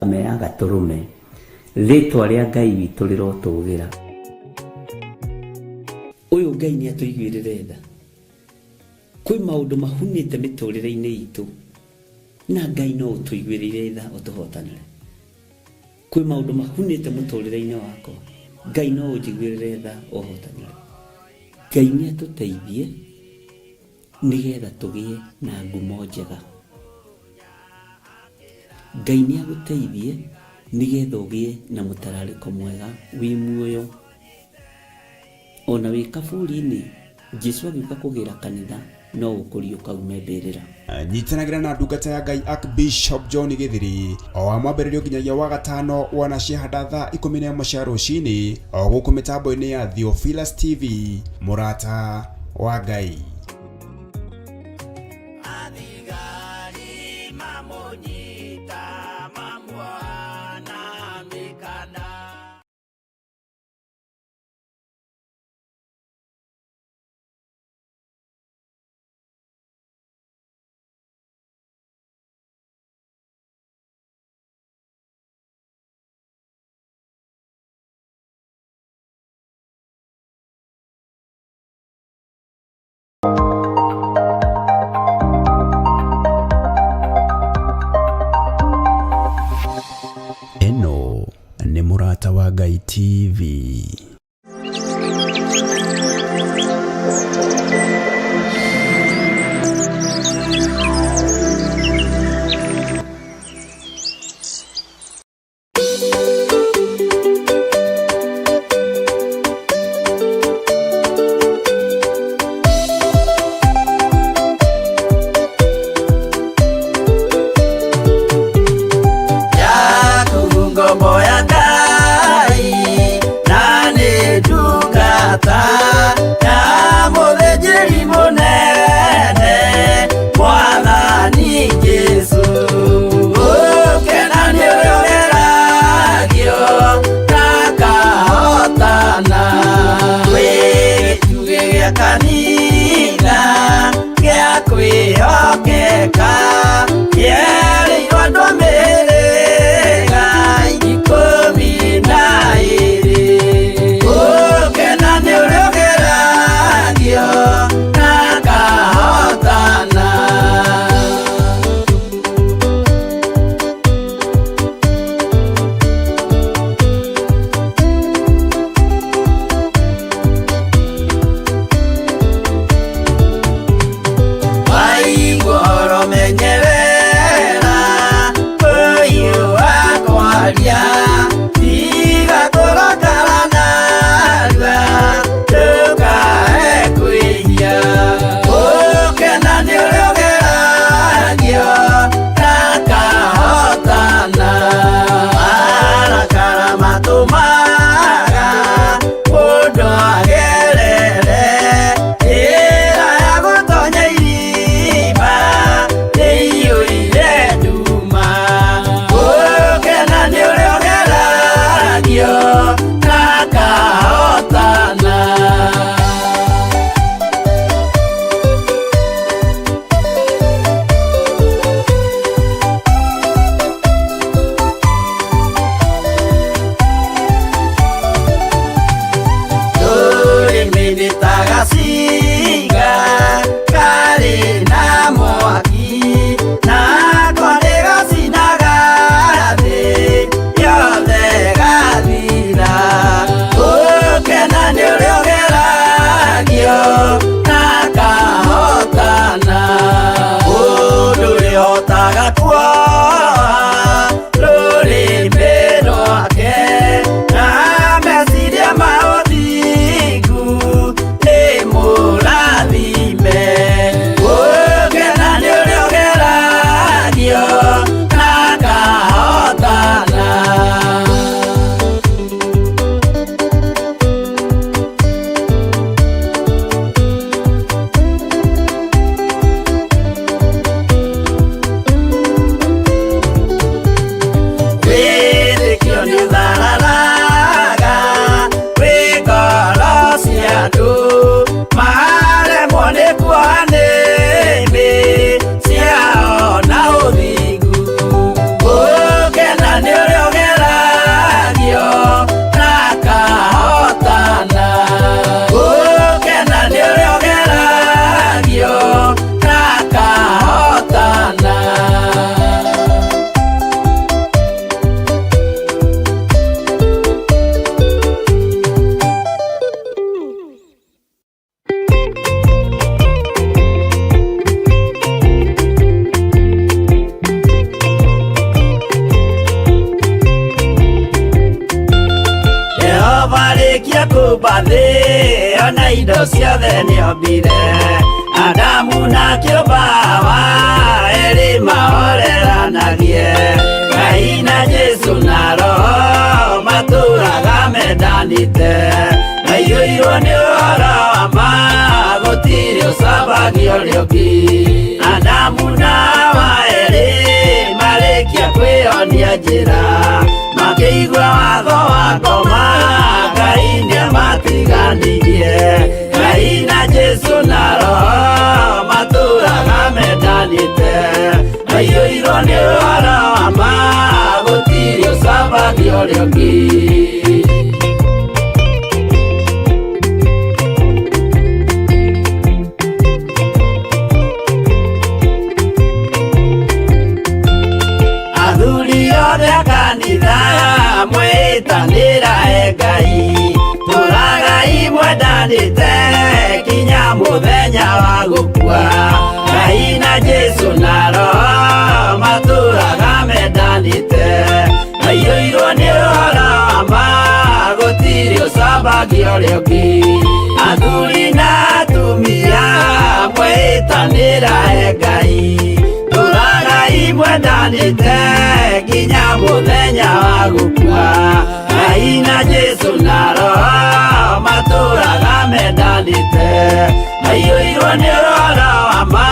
Thakame ya Gatũrũme, rĩtwa rĩa Ngai witũ rĩrotũgĩra. Ũyũ Ngai nĩ atũiguĩrĩre tha. Kwĩ maũndũ mahunĩte mĩtũrĩre-inĩ itũ na Ngai no ũtũiguĩrĩire tha ũtũhotanĩre. Kwĩ maũndũ mahunĩte mũtũrĩre-inĩ wakwa, Ngai no ũnjiguĩrĩre tha ũhotanĩre. Ngai nĩ atũteithie nĩgetha tũgĩe na ngumo njega. Ngai nĩ agũteithie nĩgetha ũgĩe na mũtararĩko mwega wĩ muoyo. Ona wĩ kaburi-inĩ, Jesu agĩũka kũgĩra kanitha no ũkũriũka ume mbĩrĩra. Nyitanagĩra na ndungata ya Ngai Archbishop John Gĩthiri o wa mwambĩrĩrio nginyagia wa gatano wona ciahanda thaa 11 cia rũcinĩ o gũkũ mĩtambo-inĩ ya Theophilus TV mũrata wa Ngai. Athigari mamũnyita mamuoha na mĩkanda. Ĩno nĩ Mũrata wa Ngai TV. Yaku ngombo ya Ngai na nĩ ndungata ya mũthĩnjĩri. kũmba thĩ ona indo ciothe nĩombire Adamu na kĩũmba Hawa erĩ mahoreranagie Ngai na Jesũ na Roho matũraga mendanĩte maiyũirwo nĩ ũhoro wa ma gũtirĩ ũcambagia ũrĩa ũngĩ Adamu na Hawa erĩ marĩkia kwĩyonia njĩra makĩigua watho wa ngoma Ngai nĩamatiganirie Ngai na Jesũ na Roho matũraga mendanĩte maiyũirwo nĩ ũhoro wa ma gũtirĩ ũcambagia ũrĩa ũngĩ. Athuri othe a kanitha mwĩtanĩra e Ngai tũragai mwendanĩte kinya mũthenya wa gũkua Ngai na Jesũ na Roho matũraga mendanĩte maiyũirwo nĩ ũhoro wa ma gũtirĩ ũcambagia ũrĩa ũngĩ Athuri na atumia mwĩtanĩra e Ngai tũragai mwendanĩte nginya mũthenya wa gũkua Ngai na Jesũ na Roho matũraga mendanĩte maiyũirwo nĩ ũhoro wa ma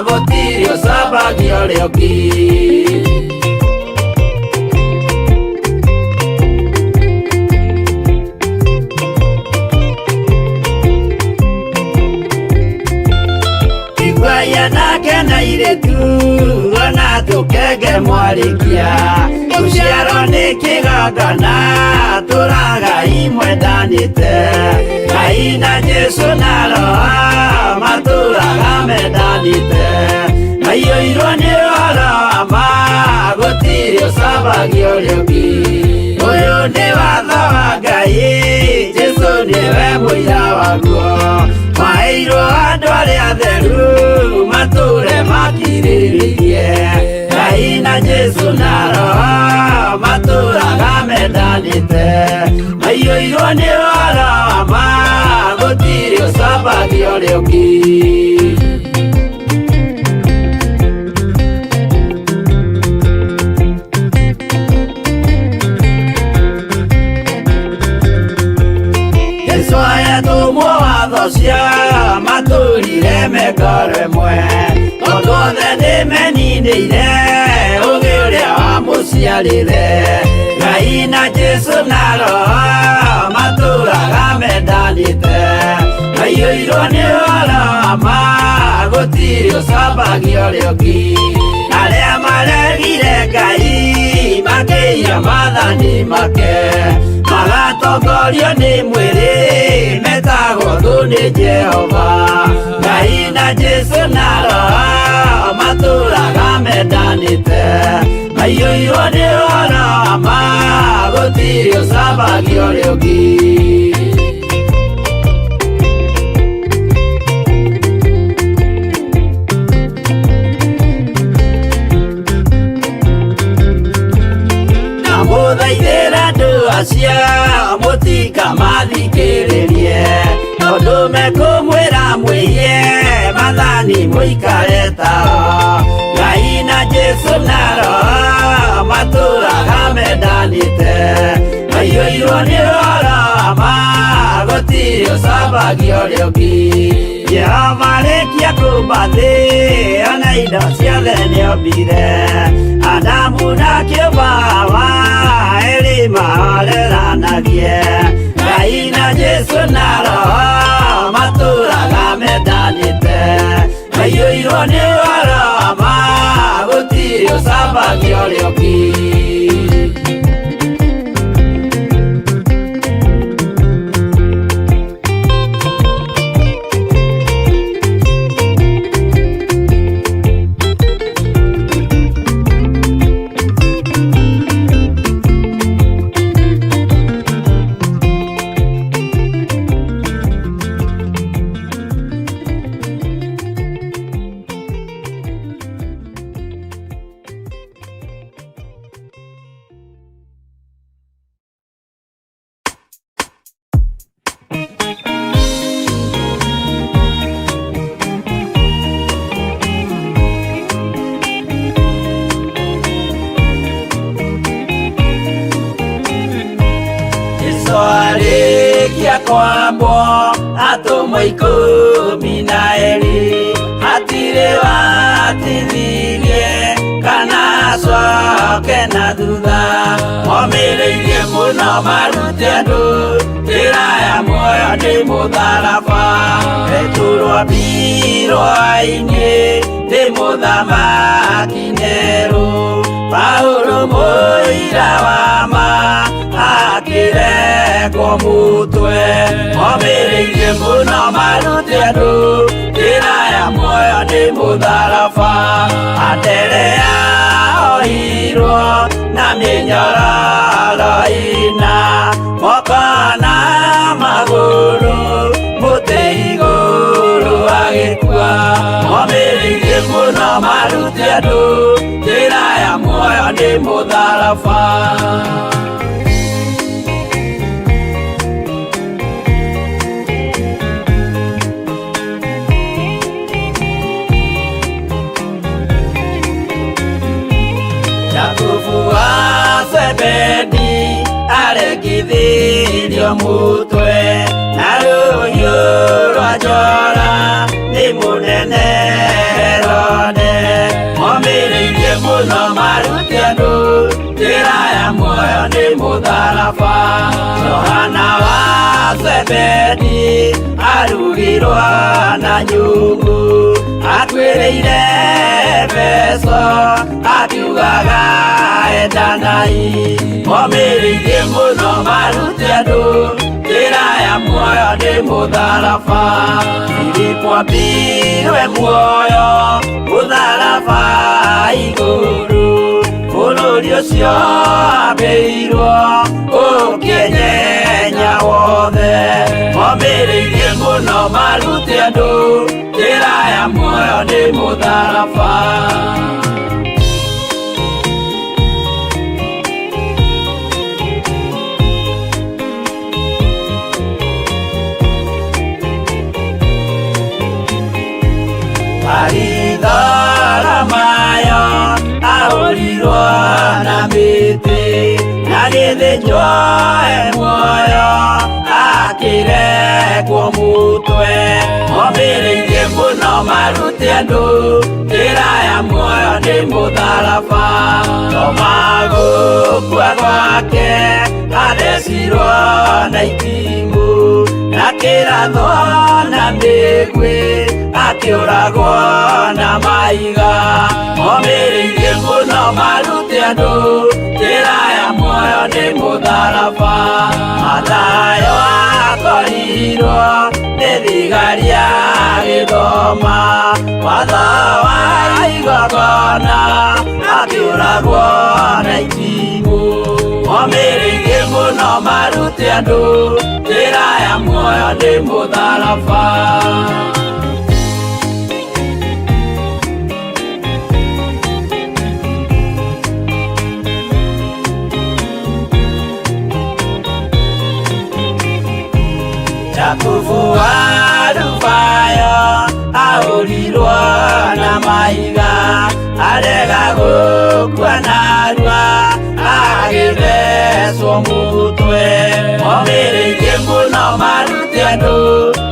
gũtirĩ ũcambagia ũrĩa ũngĩ. Iguaia nake na irĩtu ona tũkenge mwarĩkia gũciarwo nĩ kĩgongona tũragai mwendanĩte Ngai na Jesũ na Roho matũraga mendanĩte maiyũirwo nĩ ũhoro wa ma gũtirĩ ũcambagia ũrĩa ũngĩ Ũyũ nĩ watho wa Ngai Jesũ nĩwe mũira waguo maheirwo andũ arĩa atheru matũre makirĩrĩirie Ngai na Jesũ na Roho matũraga mendanĩte maiyũirwo nĩ ũhoro wa ma gũtirĩ ũcambagia ũrĩa ũngĩ. Jesũ ayatũmwo watho cia matũrire mengoro ĩmwe tondũ othe nĩmeninĩire ũgĩ ũrĩa wamũciarire Ngai na Jesũ na Roho matũraga mendanĩte maiyũirwo nĩ ũhoro wa ma gũtirĩ ũcambagia ũrĩa ũngĩ Arĩa maregire Ngai makĩiya maathani make magatongorio nĩ mwĩrĩ metagwo thũ nĩ Jehova Ngai na Jesũ na Roho matũraga mendanĩte maiyũirwo nĩ ũhoro wa ma gũtirĩ ũcambagia ũrĩa ũngĩ. Ndamũthaithĩra andũ acio mũtikamathikĩrĩrie tondũ mekũmwĩra mwĩiye maathani mũikare tao Ngai na Jesũ na Roho matũraga mendanĩte maiyũirwo nĩ ũhoro wa ma gũtirĩ ũcambagia ũrĩa ũngĩ Jehova arĩkia kũmba thĩ ona indo ciothe nĩombire Adamu na kĩũmba Hawa erĩ mahoreranagie Ngai na Jesũ na Roho matũraga mendanĩte maiyũirwo nĩ ũhoro wa ma gũtirĩ ũcambagia ũrĩa ũngĩ. Kwambwo atũmwo 12 hatirĩ watithirie kana acoke na thutha momĩrĩirie mũno marute andũ njĩra ya muoyo nĩ mũtharaba Petero ambirwo-inĩ nĩ mũthamaki Nero Paulo mũira wa ma akĩrekwo mũtwe momĩrĩirie mũno marute andũ njĩra ya muoyo nĩ mũtharaba Anderea ohirwo na mĩnyororo ĩna moko na magũrũ mũtĩ igũrũ agĩkua momĩrĩirie mũno marute andũ njĩra ya muoyo nĩ mũtharaba. Jakubu wa Zebedi aregithirio mutwe na rũhiũ rwa njora nĩ mũnene Herode momĩrĩirie mũno marute andũ njĩra ya muoyo nĩ mũtharaba Johana wa Zebedi arugirwo na nyungu akuĩrĩire Efeso akiugaga endanai momĩrĩirie mũno marute andũ njĩra ya muoyo nĩ mũtharaba Filipo ambirwe muoyo mũtharaba igũrũ bũrũri ũcio ambĩirwo ũkĩenyenya wothe momĩrĩirie mũno marute andũ njĩra ya muoyo nĩ mũtharaba. Baritholomayo ahũrirwo na mĩtĩ na gĩthĩnjwo e muoyo akĩrekwo mũtwe momĩrĩirie mũno marute andũ njĩra ya muoyo nĩ mũtharaba Toma gũkua gwake athecirwo na itimũ na kĩrathwo na mĩguĩ akĩũragwo na maiga momĩrĩirie mũno marute andũ njĩra ya muoyo nĩ mũtharaba Mathayo akorirwo nĩ thigari agĩthoma watho wa igongona akĩũragwo na itimũ momĩrĩirie mũno marute andũ njĩra ya muoyo nĩ mũtharaba. Jakubu wa Alufayo ahũrirwo na mahiga arega gũkua narua agĩthecwo mũtwe momĩrĩirie mũno marute andũ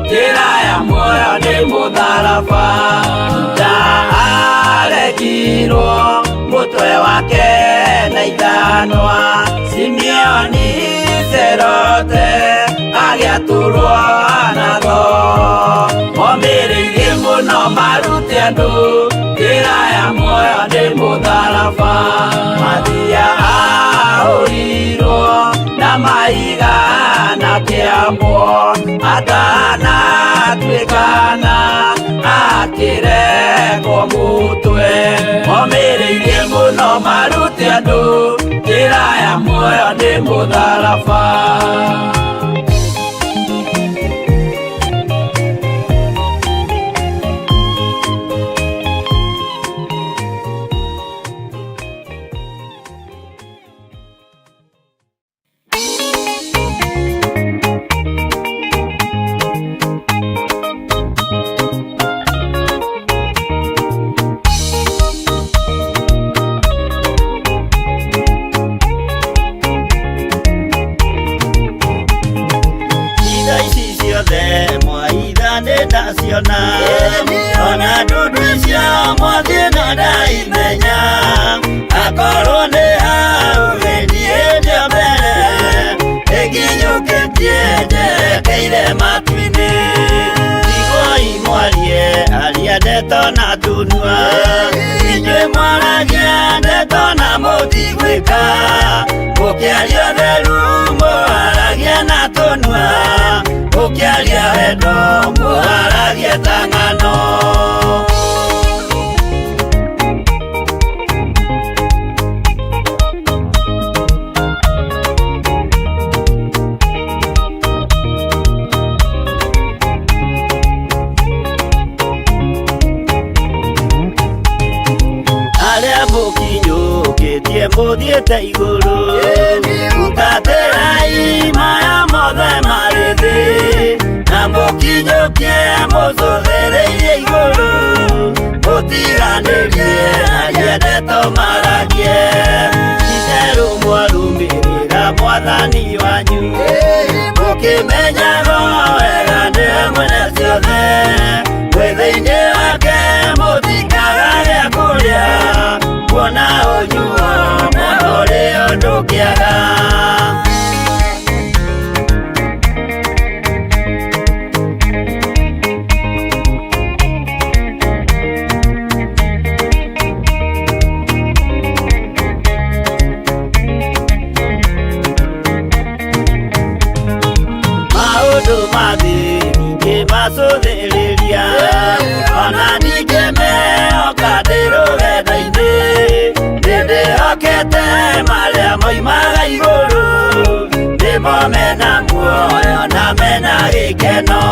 njĩra ya muoyo nĩ mũtharaba Juda aregirwo mũtwe wake na ithanwa Simeoni Serote agĩatũrwo na thoo momĩrĩirie mũno marute andũ njĩra ya muoyo nĩ mũtharaba Mathia ahũrirwo na mahiga na kĩambwo atanatuĩkana akĩrekwo mũtwe momĩrĩirie mũno marute andũ njĩra ya muoyo nĩ mũtharaba. Aikarĩire matu-inĩ. Iguai mwarie aria ndeto na tũnua, inyuĩ mwaragia ndeto na mũtigwĩka. Mũkĩaria ũtheru mũharagia na tũnua, mũkĩaria wendo mũharagia ta ng'ano. Arĩa mũkinyũkĩtie mũthiĩte igũrũ, hutatĩrai maya mothe marĩ thĩ, na mũkinyũkie mũcũthĩrĩirie igũrũ, mũtiganĩrie aria ndeto maragie. Itherũ mwarũmĩrĩra mwathani wanyu, mũkĩmenyaga wega nĩwe mwene ciothe, mwĩ thĩinĩ wake mũtikaga gĩa kũrĩa, kuona ũnyuo na ũrĩo ndũngĩaga. Maũndũ ma thĩ ningĩ macũthĩrĩria, ona ningĩ mehoka ndĩ rũgendo-inĩ, nĩndĩhokete marĩa moimaga igũrũ, nĩmo mena muoyo na mena gĩkeno.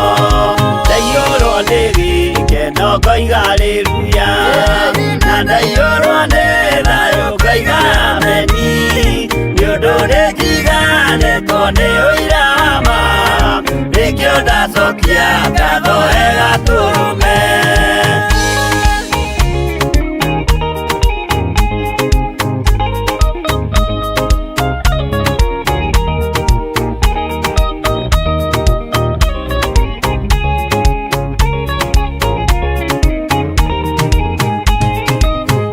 Ndaiyũrwo nĩ gĩkeno ngoiga haleluya, na ndaiyũrwo nĩ thayũ ngoiga ameni, nĩ ũndũ nĩnjiganĩtwo nĩ ũira wa ma, nĩkĩo ndacokia ngatho he Gatũrũme.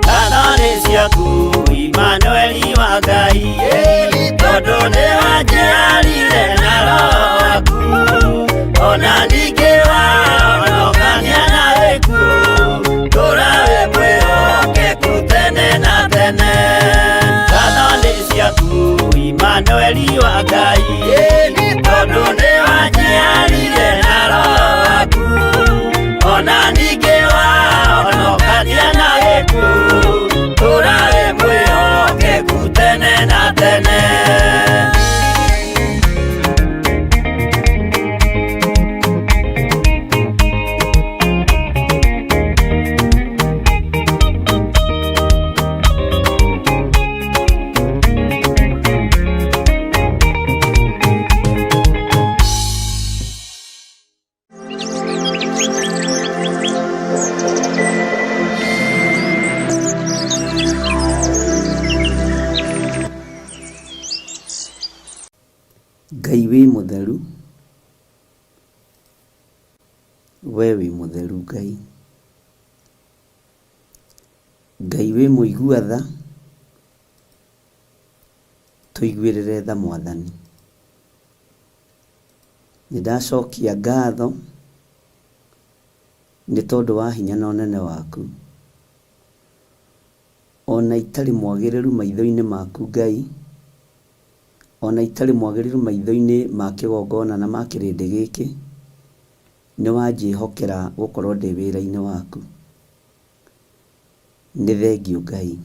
Ngatho nĩ ciaku Imanueli wa Ngai, tondũ nĩwanjiarire na Roho waku, ona ningĩ wahonokania na gĩkuũ, tũũra wĩ mwĩhokeku tene na tene. Ngatho nĩ ciaku Imanueli wa Ngai, tondũ nĩwanjiarire na Roho waku, ona ningĩ wahonokania na gĩkuũ, tũũra wĩ mwĩhokeku tene na tene. Ngai wĩ mũtheru, we wĩ mũtheru Ngai. Ngai wĩ mũigua tha, tũiguĩrĩre tha Mwathani. Nĩndacokia ngatho nĩ tondũ wa hinya na ũnene waku. Ona itarĩ mwagĩrĩru maitho-inĩ maku Ngai, ona itarĩ mwagĩrĩru maitho-inĩ ma kĩgongona na ma kĩrĩndĩ gĩkĩ, nĩwanjĩhokera gũkorwo ndĩ wĩra-inĩ waku. Nĩ thengiũ Ngai.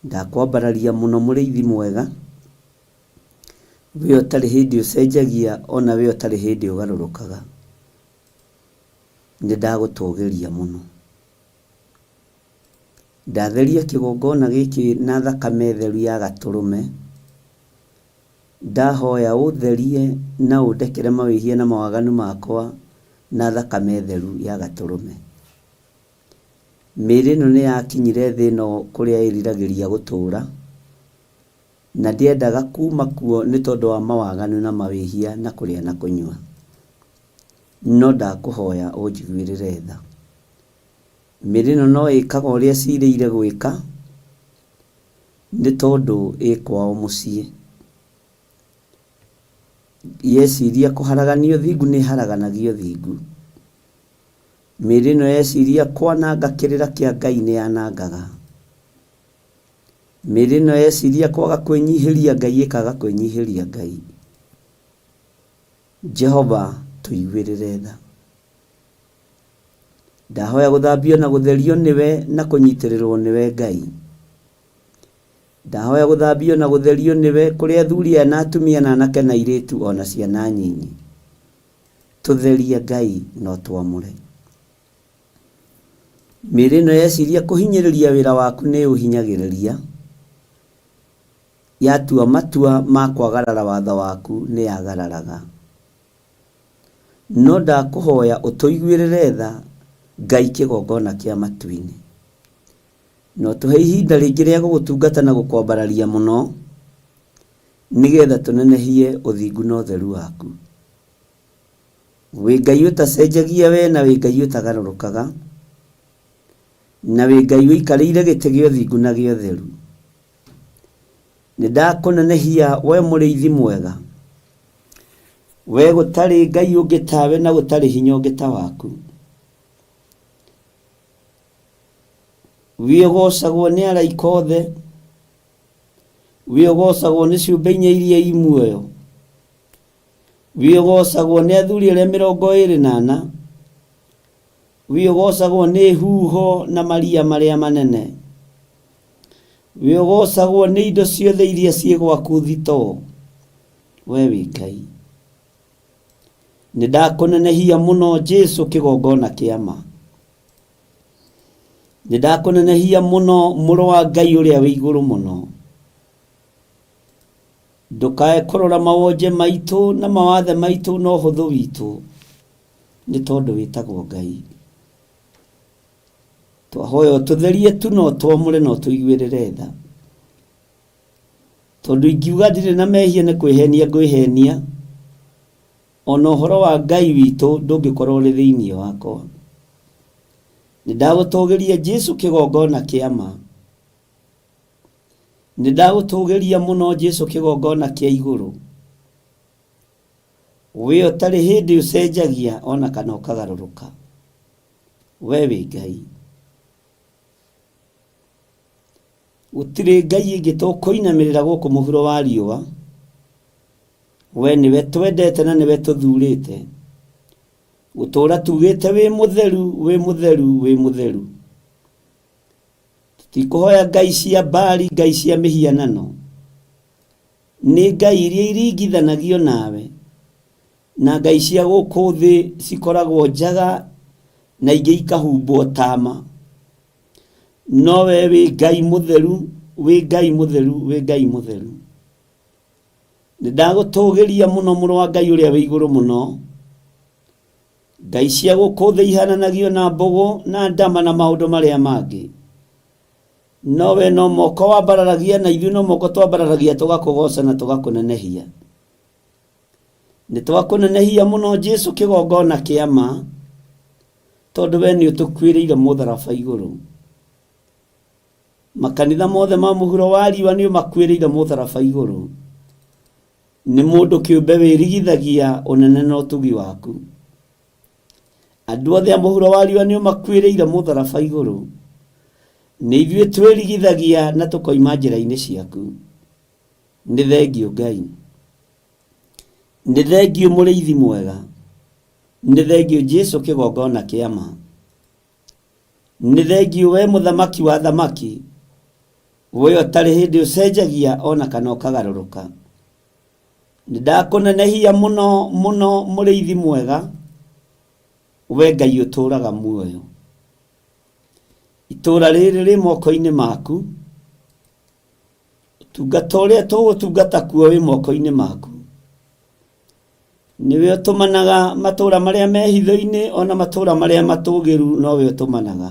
Ndakwambararia mũno mũrĩithi mwega, we ũtarĩ hĩndĩ ũcenjagia ona we ũtarĩ hĩndĩ ũgarũrũkaga. Nĩndagũtũgĩria mũno. Ndatheria kĩgongona gĩkĩ na thakame theru ya Gatũrũme. Ndahoya ũtherie na ũndekere mawĩhia na mawaganu makwa na thakame theru ya Gatũrũme. Mĩĩrĩ ĩno nĩyakinyire thĩ ĩno kũrĩa ĩriragĩria gũtũũra, na ndĩendaga kuma kuo nĩ tondũ wa mawaganu na mawĩhia na kũrĩa na kũnyua. No ndakũhoya ũnjiguĩrĩre tha. Mĩĩrĩ ĩno no ĩkaga ũrĩa ĩcirĩire gwĩka, nĩ tondũ ĩ kwao mũciĩ. Yeciria kũharagania ũthingu nĩ ĩharaganagia ũthingu. Mĩĩrĩ ĩno yeciria kwananga kĩrĩra kĩa Ngai nĩ yanangaga. Mĩĩrĩ ĩno yeciria kwaga kwĩnyihĩria Ngai ĩkaga kwĩnyihĩria Ngai. Jehova tũiguĩrĩre tha. Ndahoya gũthambio na gũtherio nĩwe na kũnyitĩrĩrwo nĩwe Ngai. Ndahoya gũthambio na gũtherio nĩwe kũrĩ athuri aya na atumia na anake na airĩtu o na ciana nyinyi. Tũtherie Ngai na ũtwamũre. Mĩĩrĩ ĩno yeciria kũhinyĩrĩria wĩra waku nĩ ũhinyagĩrĩria. Yatua matua ma kwagarara watho waku nĩ yagararaga. No ndakũhoya ũtũiguĩrĩre tha Ngai kĩgongona kĩa matu-inĩ. Na ũtũhe ihinda rĩngĩ rĩa gũgũtungata na gũkwambararia mũno, nĩgetha tũnenehie ũthingu na ũtheru waku. Wĩ Ngai ũtacenjagia we na wĩ Ngai ũtagarũrũkaga, na wĩ Ngai ũikarĩire gĩtĩ gĩa ũthingu na gĩa ũtheru. Nĩ ndakũnenehia we mũrĩithi mwega, we gũtarĩ Ngai ũngĩ tawe na gũtarĩ hinya ũngĩ ta waku. Wĩ ũgocagwo nĩ araika othe, wĩ ũgocagwo nĩ ciũmbe inya iria i muoyo, wĩ ũgocagwo nĩ athuri arĩa 24, wĩ ũgocagwo nĩ huho na maria marĩa manene, wĩ ũgocagwo nĩ indo ciothe iria ciĩ gwaku thitoo, we wĩ Ngai. Nĩ ndakũnenehia mũno Jesu kĩgongona kĩa ma. Nĩ ndakũnenehia mũno mũrũ wa Ngai ũrĩa wĩ igũrũ mũno. Ndũkae kũrora mawonje maitũ na mawathe maitũ na ũhũthũ witũ, nĩ tondũ wĩtagwo Ngai. Twahoya ũtũtherie tu na ũtwamũre na ũtũiguĩrĩre tha. Tondũ ingiuga ndirĩ na mehia nĩ kwĩhenia ngwĩhenia, ona ũhoro wa Ngai witũ ndũngĩkorwo ũrĩ thĩinĩ wakwa. Nĩ ndagũtũgĩria Jesu kĩgongona kĩa ma. Nĩ ndagũtũgĩria mũno Jesu kĩgongona kĩa igũrũ. We ũtarĩ hĩndĩ ũcenjagia ona kana ũkagarũrũka. We wĩ Ngai. Gũtirĩ Ngai ĩngĩ tũkũinamĩrĩra gũkũ mũhuro wa riũa. We nĩwe twendete na nĩwe tũthurĩte. Gũtũũra tugĩte wĩ mũtheru, wĩ mũtheru, wĩ mũtheru. Tũtikũhoya ngai cia Baali, ngai cia mĩhianano. Nĩ ngai iria iringithanagio nawe, na ngai cia gũkũ thĩ cikoragwo njaga na ingĩ ikahumbwo tama. No we wĩ Ngai mũtheru, wĩ Ngai mũtheru, wĩ Ngai mũtheru. Nĩ ndagũtũgĩria mũno mũrũ wa Ngai ũrĩa wĩ igũrũ mũno. Ngai cia gũkũ thĩ ihananagio na mbũgũ na ndama na maũndũ marĩa mangĩ. No we no moko wambararagia na ithuĩ no moko twambararagia tũgakũgoca na tũgakũnenehia. Nĩ twakũnenehia mũno Jesu kĩgongona kĩa ma, tondũ we nĩ ũtũkuĩrĩire mũtharaba igũrũ. Makanitha mothe ma mũhuro wa riũa nĩ ũmakuĩrĩire mũtharaba igũrũ. Nĩ mũndũ kĩũmbe wĩrigithagia ũnene na ũtugi waku. Andũ othe a mũhuro wa riũa nĩ ũmakuĩrĩire mũtharaba igũrũ. Nĩ ithuĩ twĩrigithagia na tũkoima njĩra-inĩ ciaku. Nĩ thengiũ Ngai. Nĩ thengiũ mũrĩithi mwega. Nĩ thengiũ Jesu kĩgongona kĩa ma. Nĩ thengiũ we mũthamaki wa thamaki. We ũtarĩ hĩndĩ ũcenjagia ona kana ũkagarũrũka. Nĩ ndakũnenehia mũno mũno mũrĩithi mwega. We Ngai ũtũũraga muoyo. Itũũra rĩrĩ rĩ moko-inĩ maku. Ũtungata ũrĩa tũgũtungata kuo wĩ moko-inĩ maku. Nĩwe ũtũmanaga matũũra marĩa me hitho-inĩ ona matũũra marĩa matũũgĩru nowe ũtũmanaga.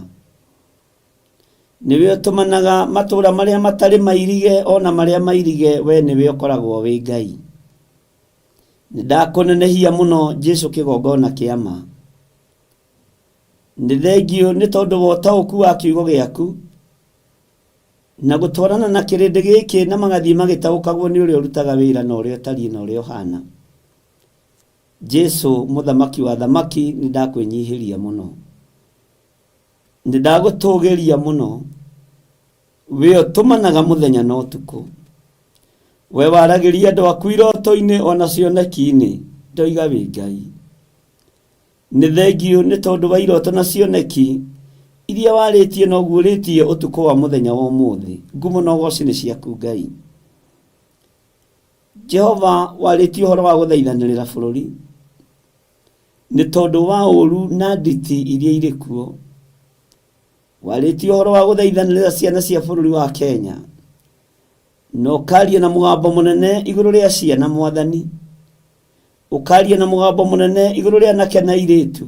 Nĩwe ũtũmanaga matũũra marĩa matarĩ mairige ona marĩa mairige we nĩwe ũkoragwo wĩ Ngai. Nĩ ndakũnenehia mũno Jesu kĩgongona kĩa ma. Nĩ thengiũ nĩ tondũ wa ũtaũku wa kiugo gĩaku na gũtwarana na kĩrĩndĩ gĩkĩ na magathiĩ magĩtaũkagwo nĩ ũrĩa ũrutaga wĩra na ũrĩa ũtariĩ na ũrĩa ũhana. Jesu mũthamaki wa thamaki nĩ ndakwĩnyihĩria mũno, nĩ ndagũtũgĩria mũno, we ũtũmanaga mũthenya na ũtukũ, we waragĩria andũ aku iroto-inĩ ona cioneki-inĩ, ndoiga wĩ Ngai. Nĩ thengiũ nĩ tondũ wa iroto na cioneki iria warĩtie na ũguũrĩtie ũtukũ wa mũthenya wa ũmũthĩ. Ngumo na ũgoci nĩ ciaku Ngai. Jehova warĩtie ũhoro wa gũthaithanĩrĩra bũrũri nĩ tondũ wa ũũru na nditi iria irĩ kuo. Warĩtie ũhoro wa gũthaithanĩrĩra ciana cia bũrũri wa Kenya na ũkaria na mũgambo mũnene igũrũ rĩa ciana mwathani, ũkaria na mũgambo mũnene igũrũ rĩa anake na airĩtu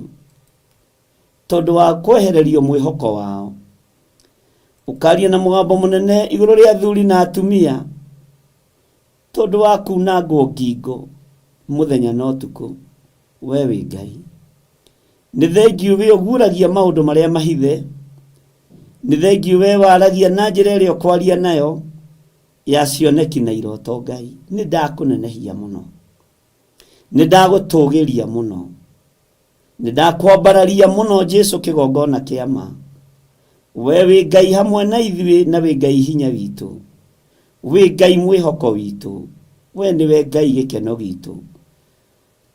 tondũ wa kwehererio mwĩhoko wao, ũkaria na mũgambo mũnene igũrũ rĩa athuri na atumia tondũ wa kunangwo ngingo mũthenya na ũtukũ. We wĩ Ngai. Nĩ thengiũ we ũguũragia maũndũ marĩa mahithe, nĩ thengiũ we waragia na njĩra ĩrĩa ũkwaria nayo ya cioneki na iroto. Ngai, nĩ ndakũnenehia mũno, nĩ ndagũtũgĩria mũno, nĩ ndakwambararia mũno, Jesu kĩgongona kĩa ma. We wĩ Ngai hamwe na ithuĩ, na wĩ Ngai hinya witũ, wĩ Ngai mwĩhoko witũ, we nĩwe Ngai gĩkeno gitũ.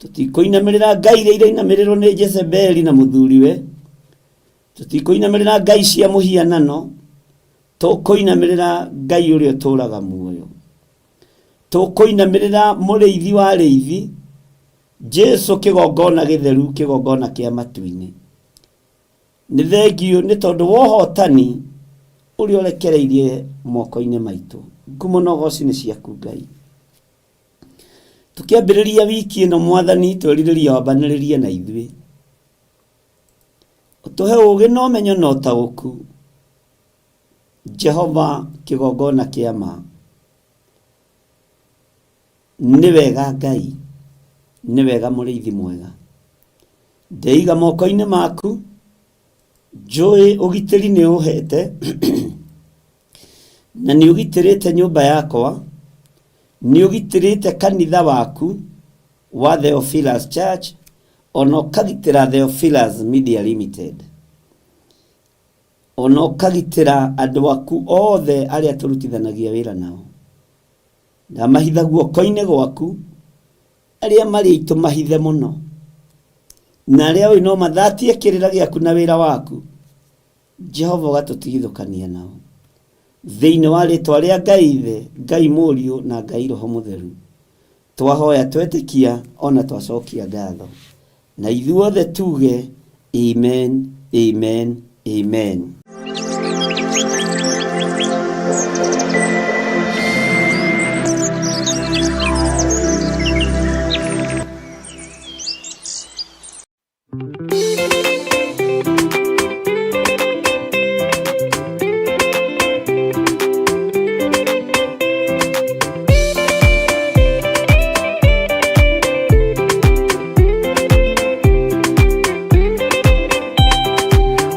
Tũtikũinamĩrĩra ngai iria irainamĩrĩrwo nĩ Jezebeli na mũthuriwe, tũtikũinamĩrĩra ngai cia mũhianano, tũkũinamĩrĩra Ngai ũrĩa ũtũũraga muoyo, tũkũinamĩrĩra mũrĩithi wa arĩithi, Jesu kĩgongona gĩtheru, kĩgongona kĩa matu-inĩ. Nĩ thengiũ nĩ tondũ wa ũhotani ũrĩa ũrekereirie moko-inĩ maitũ. Ngumo na ũgoci nĩ ciaku Ngai. Tũkĩambĩrĩria wiki ĩno mwathani, twerirĩria wambanĩrĩrie na ithuĩ, ũtũhe ũũgĩ na ũmenyo na ũtaũku. Jehova kĩgongona kĩa ma. Nĩ wega Ngai, nĩ wega mũrĩithi mwega. Ndeiga moko-inĩ maku, njũĩ ũgitĩri nĩ ũhete na nĩ ũgitĩrĩte nyũmba yakwa, nĩ ũgitĩrĩte kanitha waku wa Theophilus Church, ona ũkagitĩra Theophilus Media Limited, ona ũkagitĩra andũ aku othe arĩa tũrutithanagia wĩra nao. Ndamahitha guoko-inĩ gwaku, arĩa marĩ aitũ mahithe mũno, na arĩa ũĩ no mathatie kĩrĩra gĩaku na wĩra waku, Jehova ũgatũtigithũkania nao. Thĩinĩ wa rĩtwa rĩa Ngai Ithe, Ngai Mũriũ na Ngai Roho Mũtheru, twahoya twetĩkia ona twacokia ngatho. Na ithuothe tuge amen, amen, amen.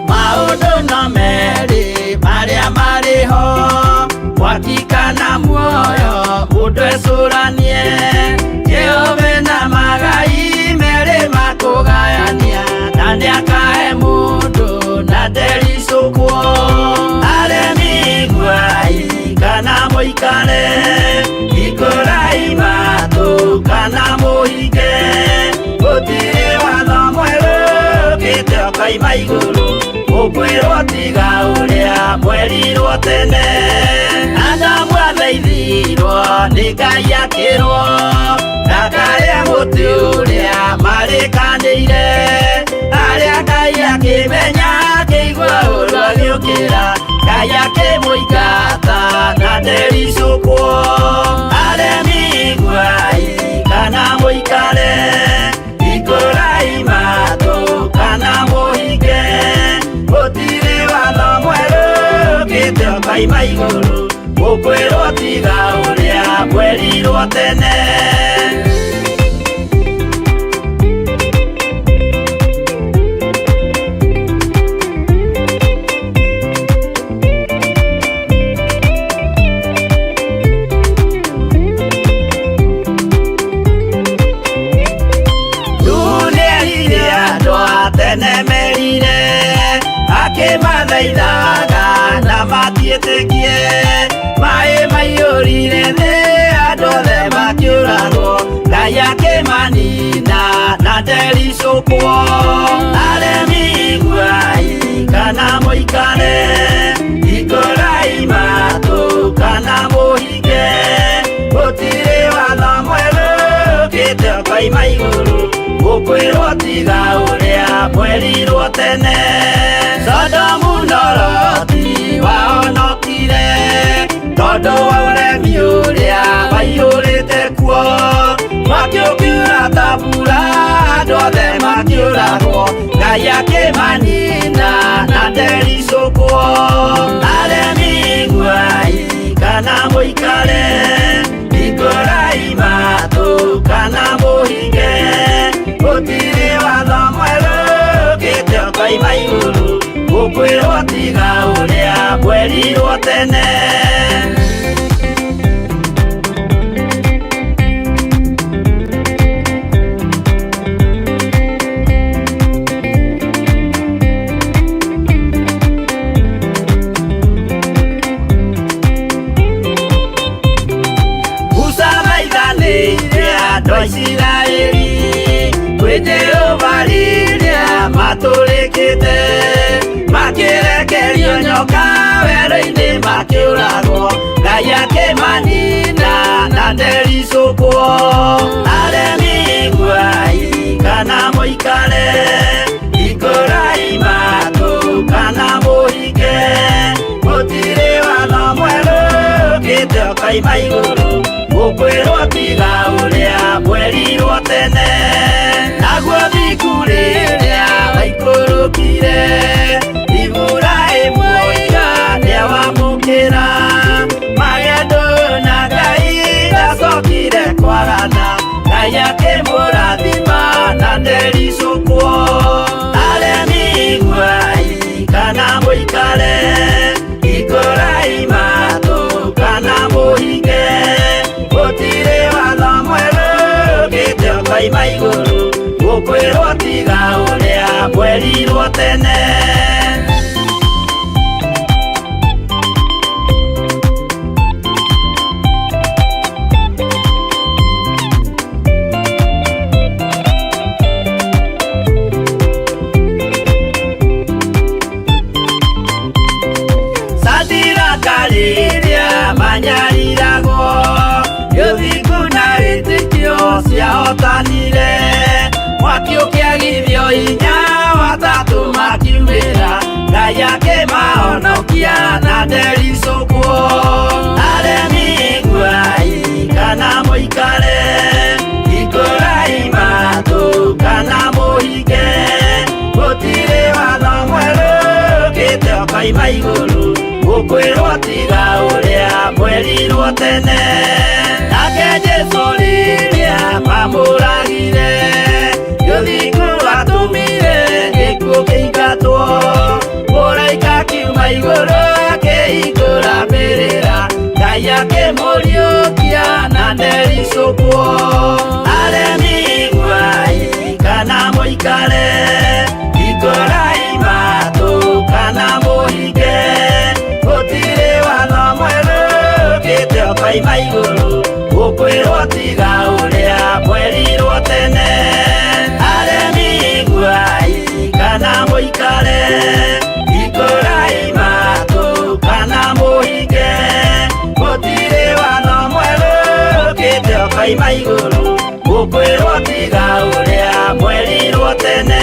Maũndũ no merĩ marĩa marĩ ho, mwaki kana muoyo, mũndũ ecũranie. Jehova na magai merĩ makũgayania, na nĩakahe mũndũ na ndericũkwo. Aremi iguai kana mũikare, hingũrai matũ kana mũhinge, gũtirĩ watho mwerũ ũkĩte ũkoima igũrũ, ũkwĩrwo tiga ũrĩa mwerirwo tene. Adamu athaithirwo nĩ Ngai akĩrwo ndakarĩe mũtĩ ũrĩa marĩkanĩire, arĩa Ngai akĩmenya akĩigua ũru agĩũkĩra, Ngai akĩmũingata na ndericũkwo. Aremi iguai kana mũikare, hingũrai matũ kana mũhinge, gũtirĩ watho mwerũ ũkĩte ũkoima igũrũ, ũkwĩrwo tiga ũrĩa mwerirwo tene. Mathaithaga na matiĩtĩkie. Maĩ maiyũrire thĩ, andũ othe makĩũragwo, Ngai akĩmanina na ndericũkwo. Aremi iguai kana mũikare, hingũrai matũ kana mũhinge, gũtirĩ watho mwerũ ũkĩte ũkoima igũrũ, gũkwĩrwo tiga ũrĩa mwerirwo tene. Sodomu na Loti wahonokire tondũ wa ũremi ũrĩa waiyũrĩte kuo. Mwaki ũkiura ta mbura, andũ othe makĩũragwo, Ngai akĩmanina na ndericũkwo. Aremi iguai kana mũikare, hingũrai matũ kana mũhinge, gũtirĩ watho mwerũ ũkĩte ũkoima igũrũ, gũkwĩrwo tiga ũrĩa mwerirwo tene. Musa maithanĩire andũ a Isiraeli kwĩ Jehova rĩrĩa matũrĩkĩte, makĩrekerio nyoka werũ-inĩ makĩũragwo, Ngai akĩmanina na ndericũkwo. Aremi iguai kana mũikare, hingũrai matũ kana mũhinge, gũtirĩ watho mwerũ ũkĩte ũkoima igũrũ, gũkwĩrwo tiga ũrĩa mwerirwo tene. Naguo thiku rĩrĩa waikũrũkire, Iburahĩmu oiga nĩawamũkĩra, magendo na Ngai ndacokire kwarana, Ngai akĩmũrathima na ndericũkwo. Aremi iguai kana mũikare, hingũrai matũ kana mũhinge, gũtirĩ watho mwerũ ũkĩte ũkoima igũrũ, gũkwĩrwo tiga ũrĩa mwerirwo tene. Sadiraka rĩrĩa manyariragwo, ũthingu na wĩtĩkio ciahotanire, mwaki ũkĩagithio hinya watatũ makiumĩra, Ngai akĩmahonokia na ndericũkwo. Aremi iguai kana mũikare, hingũrai matũ kana mũhinge, gũtirĩ watho mwerũ ũkĩte ũkoima igũrũ, gũkwĩrwo tiga ũrĩa mwerirwo tene. Nake Jesũ rĩrĩa mamũragire, ũthingu watũmire gĩkuũ kĩingatwo, mũraika akiuma igũrũ akĩhingũra mbĩrĩra, Ngai akĩmũriũkia na ndericũkwo. Aremi iguai kana mũikare, hingũrai matũ kana mũhinge, gũtirĩ watho mwerũ ũkĩte ũkoima igũrũ, gũkwĩrwo tiga ũrĩa mwerirwo tene. Aremi iguai kana mũikare, hingũrai matũ kana mũhinge, gũtirĩ watho mwerũ ũkĩte ũkoima igũrũ, gũkwĩrwo tiga ũrĩa mwerirwo tene.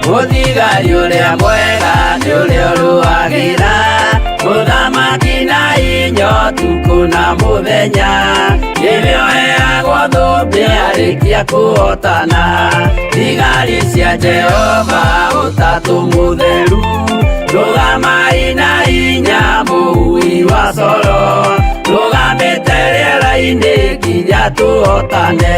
Mũthigari ũrĩa mwega nĩ ũrĩa ũrũagĩra mũthamaki na inya ũtukũ na mũthenya, nĩwe ũheagwo thũmbĩ arĩ Twarĩkia kũhotana thigari cia Jehova ũtatũ mũtheru rũgamai na hinya mũui wa coro rũgamĩte rĩera-inĩ nginya tũhotane.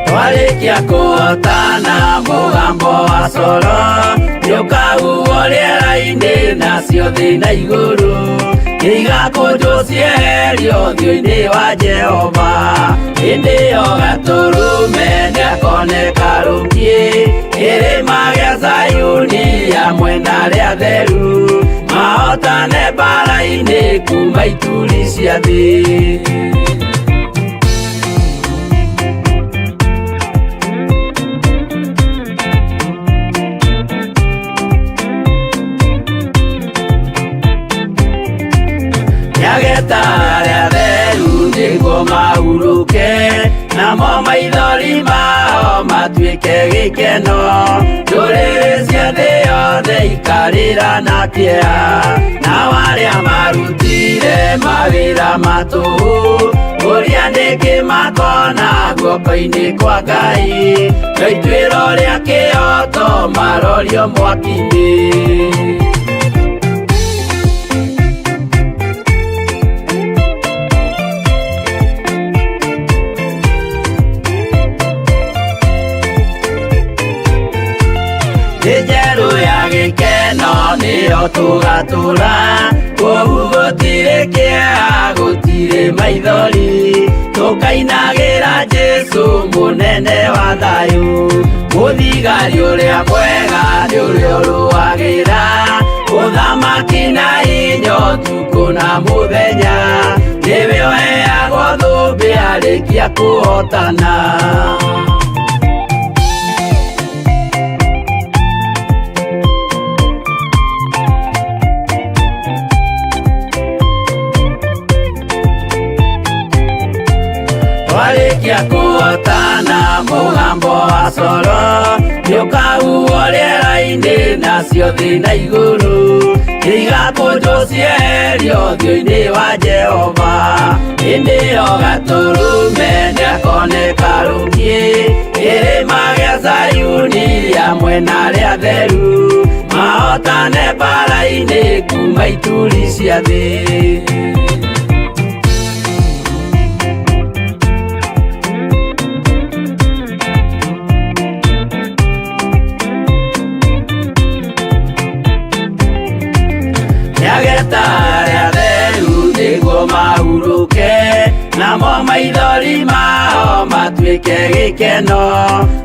Twarĩkia kũhotana mũgambo wa coro nĩũkahuhwo rĩera-inĩ nacio thĩ na igũrũ igakũnjwo cieherio ũthiũ-inĩ wa Jehova hĩndĩ ĩyo gatũrũme nĩakoneka rũkiĩ kĩrĩma gĩa Zayuni hamwe na arĩa atheru mahotane mbara-inĩ kuma ituri cia thĩ. Nĩageta arĩa atheru nĩguo mahurũke namo maithori mao matuĩke gĩkeno ndũrĩrĩ cia thĩ yothe ikarĩra na kĩeha nao arĩa marutire mawĩra ma tũhũ ũrĩa nĩkĩ makona guoko-inĩ kwa Ngai no ituĩro rĩa kĩhooto marorio mwaki-inĩ. Thĩ njerũ ya gĩkeno nĩyo tũgatũra kũu gũtirĩ kĩeha gũtirĩ maithori tũkainagĩra Jesũ mũnene wa thayũ mũthigari ũrĩa mwega nĩ ũrĩa ũrũagĩra ũthamaki na hinya ũtukũ na mũthenya nĩwe ũheagwo thũmbĩ arĩkia kũhotana. Twarĩkia kũhotana mũgambo wa coro nĩũkahuhwo rĩera-inĩ nacio thĩ na igũrũ igakũnjwo cieherio ũthiũ-inĩ wa Jehova hĩndĩ ĩyo gatũrũme nĩakoneka rũkiĩ kĩrĩma gĩa Zayuni hamwe na arĩa atheru mahotane mbara-inĩ kuma ituri cia thĩ. Nĩageta arĩa atheru nĩguo mahurũke namo maithori mao matuĩke gĩkeno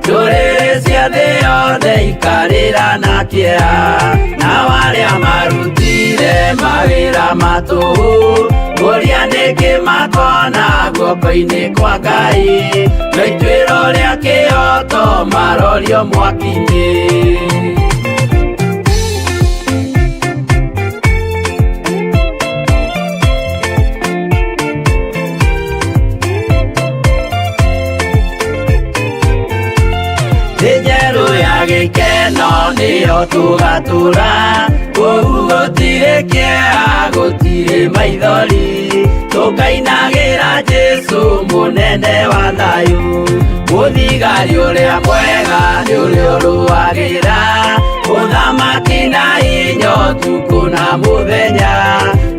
ndũrĩrĩ cia thĩ yothe ikarĩra na kĩeha nao arĩa marutire mawĩra ma tũhũ ũrĩa nĩkĩ makona guoko-inĩ kwa Ngai no ituĩro rĩa kĩhooto marorio mwaki-inĩ. Thĩ njerũ ya gĩkeno nĩyo tũgatũra kũu gũtirĩ kĩeha gũtirĩ maithori tũkainagĩra Jesũ mũnene wa thayũ mũthigari ũrĩa mwega nĩ ũrĩa ũrũagĩra ũthamaki na hinya ũtukũ na mũthenya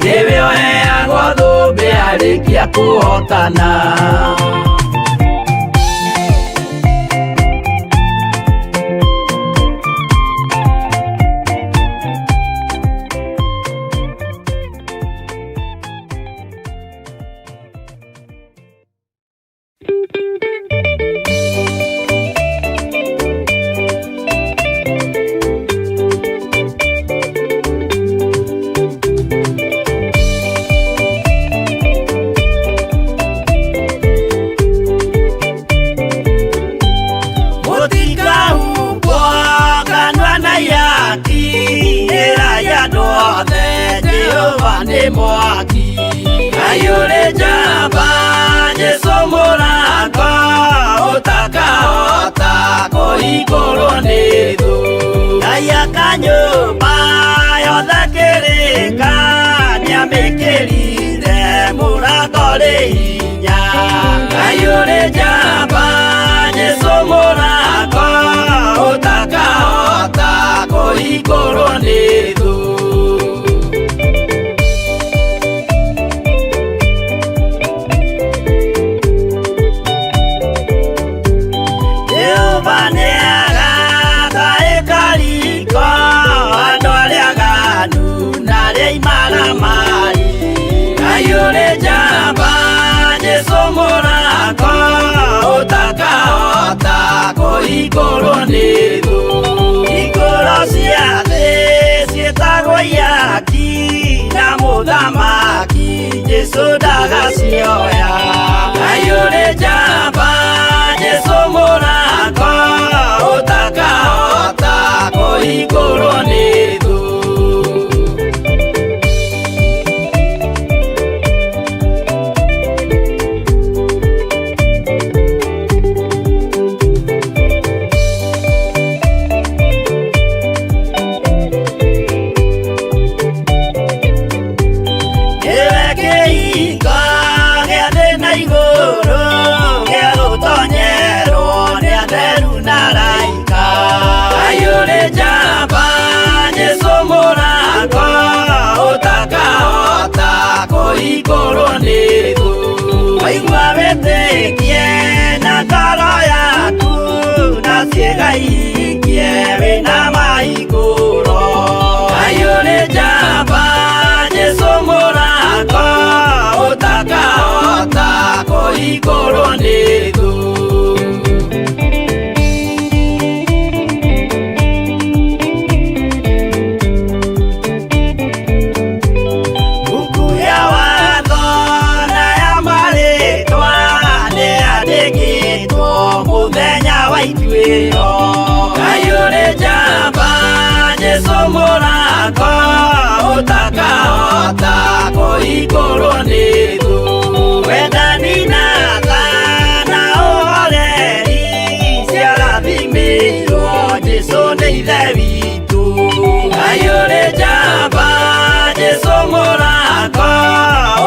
nĩwe ũheagwo thũmbĩ arĩkia kũhotana. Nĩ mwaki Ngai ũrĩ njamba Jesũ mũrango ũtakahota kũhingũra. ũrĩ hinya, Ngai ũrĩ njamba, Jesũ mũrako, ũtakahota kũhingũrwo nĩ thũ. Jehova nĩagaka ĩkariko andũ arĩa aganu na arĩa imaramari. Ngai ũrĩ njamba, Jesũ mũrako, ũtakahota kũhingũrwo nĩ thũ. Hingũro cia thĩ ciĩtagwo ihaki na mũthamaki Jesũ ndagacioya. Ngai ũrĩ njamba, Jesũ mũrako, ũtakahota kũhingũrwo nĩ thũ. Nĩwe kĩhingo gĩa thĩ na igũrũ, gĩa gũtonyerwo nĩ atheru na araika. Ngai ũrĩ njamba, Jesũ mũrako, ũtakahota kũhingũrwo nĩ thũ. Waigua wĩtĩkie na ngoro yaku, na ciĩga ihingie wĩna mahingũro. Ngai ũrĩ njamba, Jesũ mũrako, ũtakahota kũhingũrwo nĩ thũ. Mbuku ya watho na ya marĩtwa nĩyandĩkĩtwo mũthenya wa ituĩro. Ngai ũrĩ njamba, Jesũ mũrako, ũtakahota kũhingũrwo nĩ thũ. Wendani na tha na ũhoreri ciarathimĩirwo Jesũ nĩ Ithe witũ. Ngai ũrĩ njamba, Jesũ mũrako,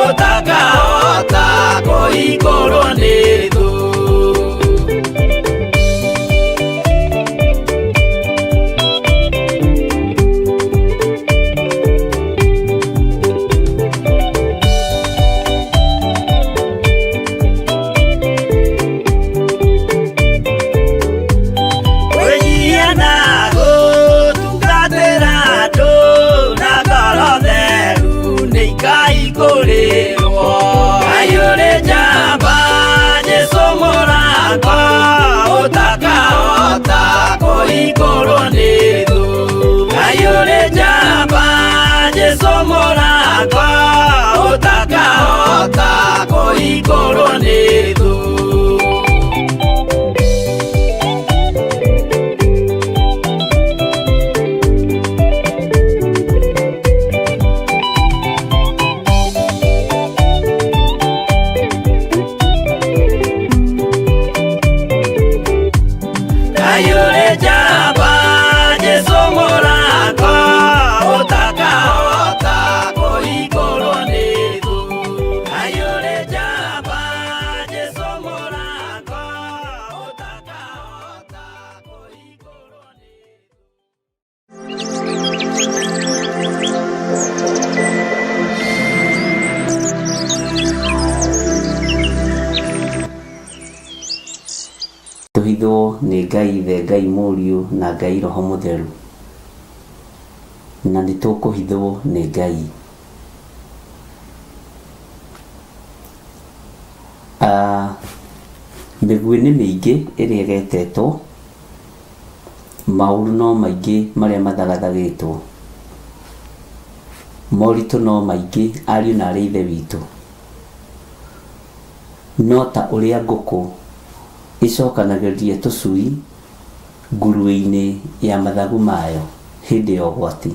ũtakahota kũhingũrwo nĩ thũ. Kwĩnyihia na gũtungatĩra andũ na ngoro theru nĩ ikaihingũrĩrwo. Ngai ũrĩ njamba, Jesũ mũrako, ũtakahota kũhingũrwo nĩ thũ. Ngai ũrĩ njamba, Jesũ mũrako, ũtakahota kũhingũrwo nĩ thũ. Ngai ũrĩ njamba, Jesũ mũrako, ũtakahota kũhingũrwo nĩ thũ. Ngai ũrĩ njamba, Jesũ mũrako, ũtakahota kũhingũrwo nĩ thũ. Tũhithwo nĩ Ngai Ithe, Ngai Mũriũ na Ngai Roho Mũtheru, na nĩ tũkũhithwo nĩ Ngai. Mĩguĩ nĩ mĩingĩ ĩrĩa ĩgetetwo, maũru no maingĩ marĩa mathagathagĩtwo, moritũ no maingĩ ariũ na arĩ ithe witũ, no ta ũrĩa ngũkũ ĩcokanagĩrĩria tũcui nguruĩ-inĩ ya mathagu mayo hĩndĩ ya ũgwati,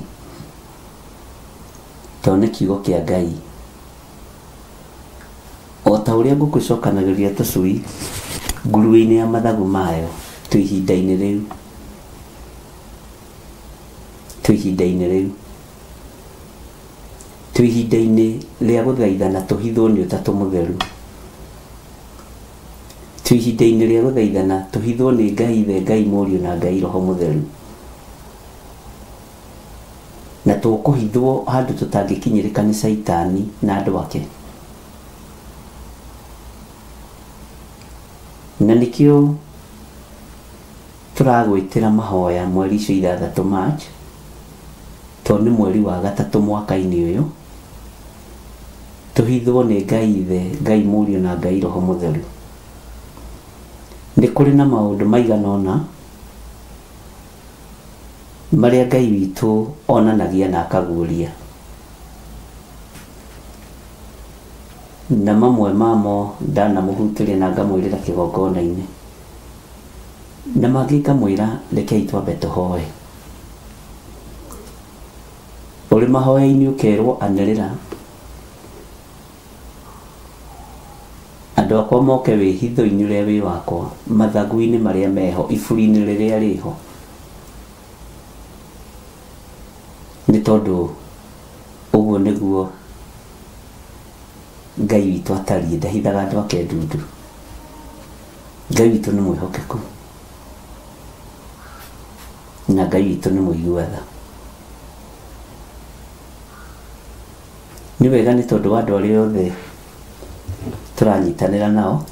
tondũ nĩ kiugo kĩa Ngai. O ta ũrĩa ngũkũ ĩcokanagĩrĩria tũcui nguruĩ-inĩ ya mathagu mayo, twĩ ihinda-inĩ rĩu, twĩ ihinda-inĩ rĩu, twĩ ihinda-inĩ rĩa gũthaithana tũhithwo nĩ Ũtatũ Mũtheru. Twĩ ihinda-inĩ rĩa gũthaithana tũhithwo nĩ Ngai Ithe, Ngai Mũriũ na Ngai Roho Mũtheru. Na tũkũhithwo handũ tũtangĩkinyĩrĩka nĩ Caitani na andũ ake. Na nĩkĩo tũragwĩtĩra mahoya mweri icio ithathatũ March, tondũ nĩ mweri wa gatatũ mwaka-inĩ ũyũ, tũhithwo nĩ Ngai Ithe, Ngai Mũriũ na Ngai Roho Mũtheru. Nĩ kũrĩ na maũndũ maigana ũna marĩa Ngai witũ onanagia na akaguũria. Na mamwe mamo ndanamũhutĩria na ngamwĩrĩra kĩgongona-inĩ. Na mangĩ ngamwĩra rekei twambe tũhoe. Ũrĩ mahoya-inĩ ũkerwo anĩrĩra andũ akwa moke wĩhitho-inĩ ũrĩa wĩ wakwa, mathagu-inĩ marĩa meho, iburi-inĩ rĩrĩa rĩho. Nĩ tondũ ũguo nĩguo Ngai witũ atariĩ, ndahithaga andũ ake ndundu. Ngai witũ nĩ mwĩhokeku na Ngai witũ nĩ mũigua tha. Nĩ wega nĩ tondũ wa andũ arĩa othe tũranyitanĩra nao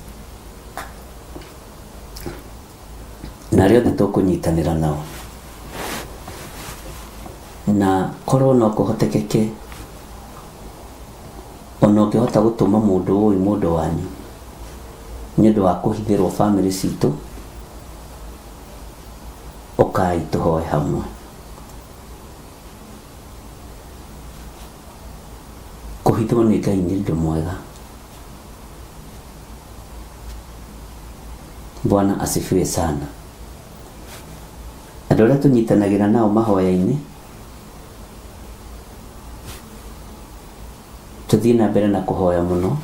na arĩa othe tũkũnyitanĩra nao, na korwo no kũhotekeke ona ũngĩhota gũtũma mũndũ ũĩ mũndũ wanyu nĩ ũndũ wa kũhithĩrwo bamĩrĩ citũ, ũkai tũhoe hamwe. Kũhithwo nĩ Ngai nĩ ũndũ mwega. Bwana asifiwe sana. Andũ arĩa tũnyitanagĩra nao mahoya-inĩ, tũthiĩ na mbere na kũhoya mũno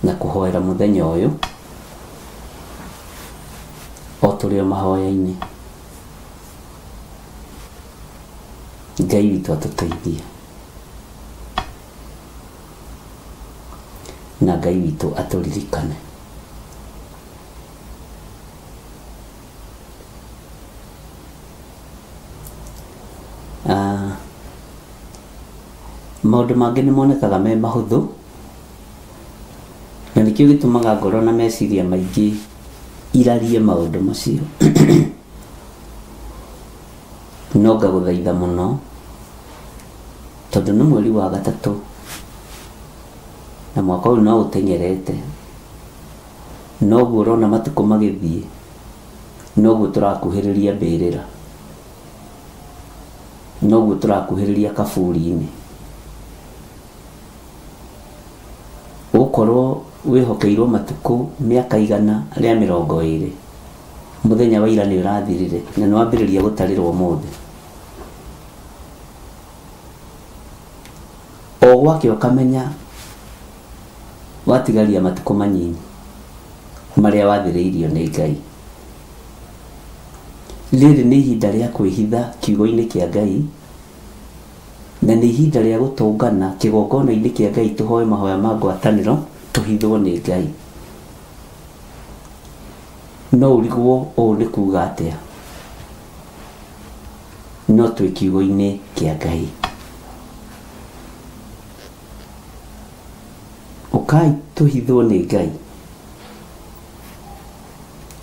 na kũhoera mũthenya ũyũ o tũrĩ o mahoya-inĩ. Ngai witũ atũteithie na Ngai witũ atũririkane. Ah, maũndũ mangĩ nĩ monekaga me mahũthũ na nĩkĩo gĩtũmaga ngoro na meciria maingĩ irarie maũndũ macio. No ngagũthaitha mũno tondũ nĩ mweri wa gatatũ na mwaka ũyũ no ũteng'erete, noguo ũrona matukũ magĩthiĩ noguo tũrakuhĩrĩria mbĩrĩra, noguo tũrakuhĩrĩria kaburi-inĩ. Ũgũkorwo wĩhokeirwo matukũ mĩaka 120, mũthenya wa ira nĩ ũrathirire na nĩ wambĩrĩria gũtarĩrwo ũmũthĩ. O gwakĩa ũkamenya watigaria matukũ manyinyi marĩa wathĩrĩirio nĩ Ngai. Rĩrĩ nĩ ihinda rĩa kwĩhitha kiugo-inĩ kĩa Ngai, na nĩ ihinda rĩa gũtũngana kĩgongona-inĩ kĩa Ngai tũhoe mahoya ma ngwatanĩro tũhithwo nĩ Ngai. No ũrigwo ũũ nĩ kuga atĩa? No twĩ kiugo-inĩ kĩa Ngai. Ũkai tũhithwo nĩ Ngai,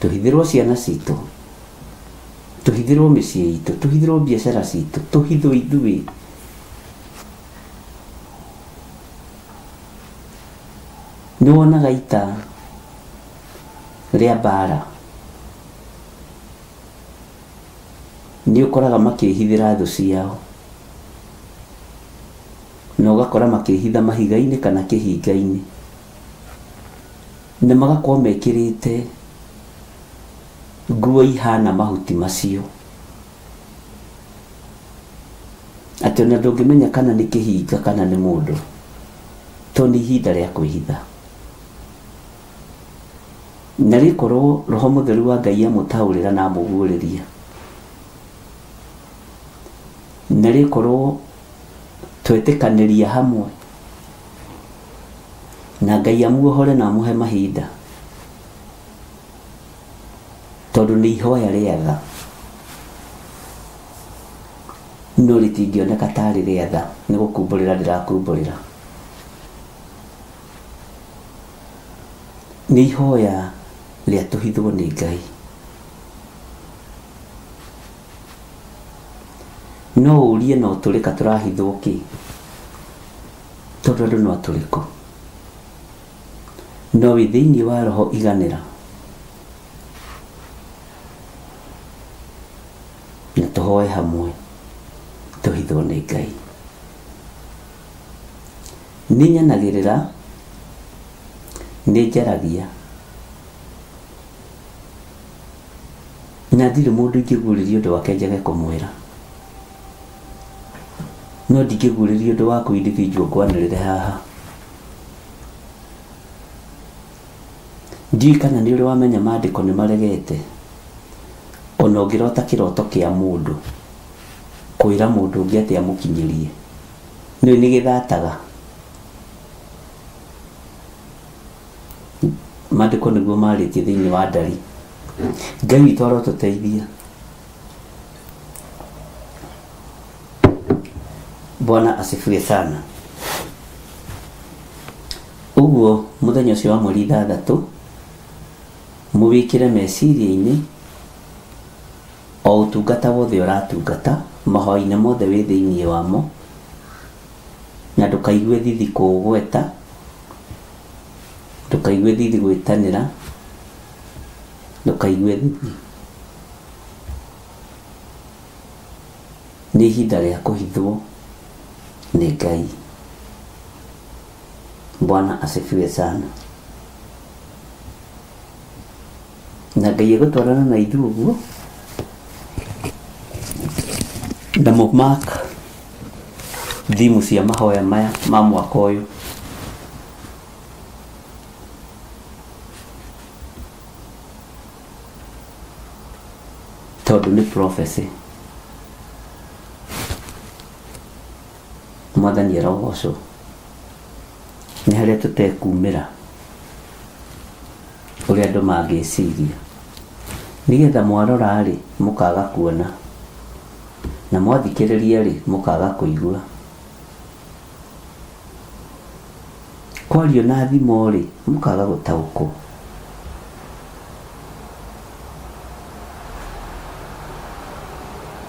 tũhithĩrwo ciana citũ, tũhithĩrwo mĩciĩ itũ, tũhithĩrwo biacara citũ, tũhithwo ithuĩ. Nĩ wonaga ita rĩa mbara, nĩ ũkoraga makĩhithĩra thũ ciao, na ũgakora makĩhitha mahiga-inĩ kana kĩhinga-inĩ, na magakorwo mekĩrĩte nguo ihana mahuti macio, atĩ ona ndũngĩmenya kana nĩ kĩhinga kana nĩ mũndũ, tondũ nĩ ihinda rĩa kwĩhitha. Na rĩkorwo Roho Mũtheru wa Ngai amũtaũrĩra na amũguũrĩria, na rĩkorwo twetĩkanĩria hamwe, Na Ngai amuohore na amũhe mahinda, tondũ nĩ ihoya rĩa tha, no rĩtingĩoneka tarĩ rĩa tha, nĩ gũkumbũrĩra ndĩrakumbũrĩra. Nĩ ihoya rĩa tũhithwo nĩ Ngai. No ũrie no tũrĩka tũrahithwo kĩ, tondũ andũ no atũrĩku. No wĩ thĩinĩ wa roho iganĩra na tũhoe hamwe tũhithwo nĩ Ngai. Nĩ nyanagĩrĩra, nĩ njaragia, na ndirĩ mũndũ ingĩguũrĩria ũndũ wake njage kũmwĩra. No ndingĩguũrĩria ũndũ waku individual ngwanĩrĩre haha. Ndiũĩ kana nĩ ũrĩ wamenya maandĩko nĩ maregete ona ũngĩrota kĩroto kĩa mũndũ kwĩra mũndũ ũngĩ atĩ amũkinyĩrie. Nĩũĩ nĩ gĩthataga. Maandĩko nĩguo marĩtie thĩinĩ wa ndari. Ngai witũ arotũteithia. Bwana asifiwe sana. Ũguo mũthenya ũcio wa mweri 6 mũwĩkĩre meciria-inĩ o ũtungata wothe ũratungata, mahoya-inĩ mothe wĩ thĩinĩ wamo, na ndũkaigue thithi kũũgweta, ndũkaigue thithi gwĩtanĩra, ndũkaigue thithi. Nĩ ihinda rĩa kũhithwo nĩ Ngai. Bwana asifiwe sana. Na Ngai egũtwarana na ithuĩ ũguo, na mũ mark theme cia mahoya maya ma mwaka ũyũ. Tondũ nĩ prophecy. Mwathani arogocwo. Nĩ harĩa tũtekumĩra ũrĩa andũ mangĩciria. Nĩgetha mwarora-rĩ, mũkaga kuona, na mwathikĩrĩria-rĩ, mũkaga kũigua. Kwario na thimo-rĩ, mũkaga gũtaũkwo.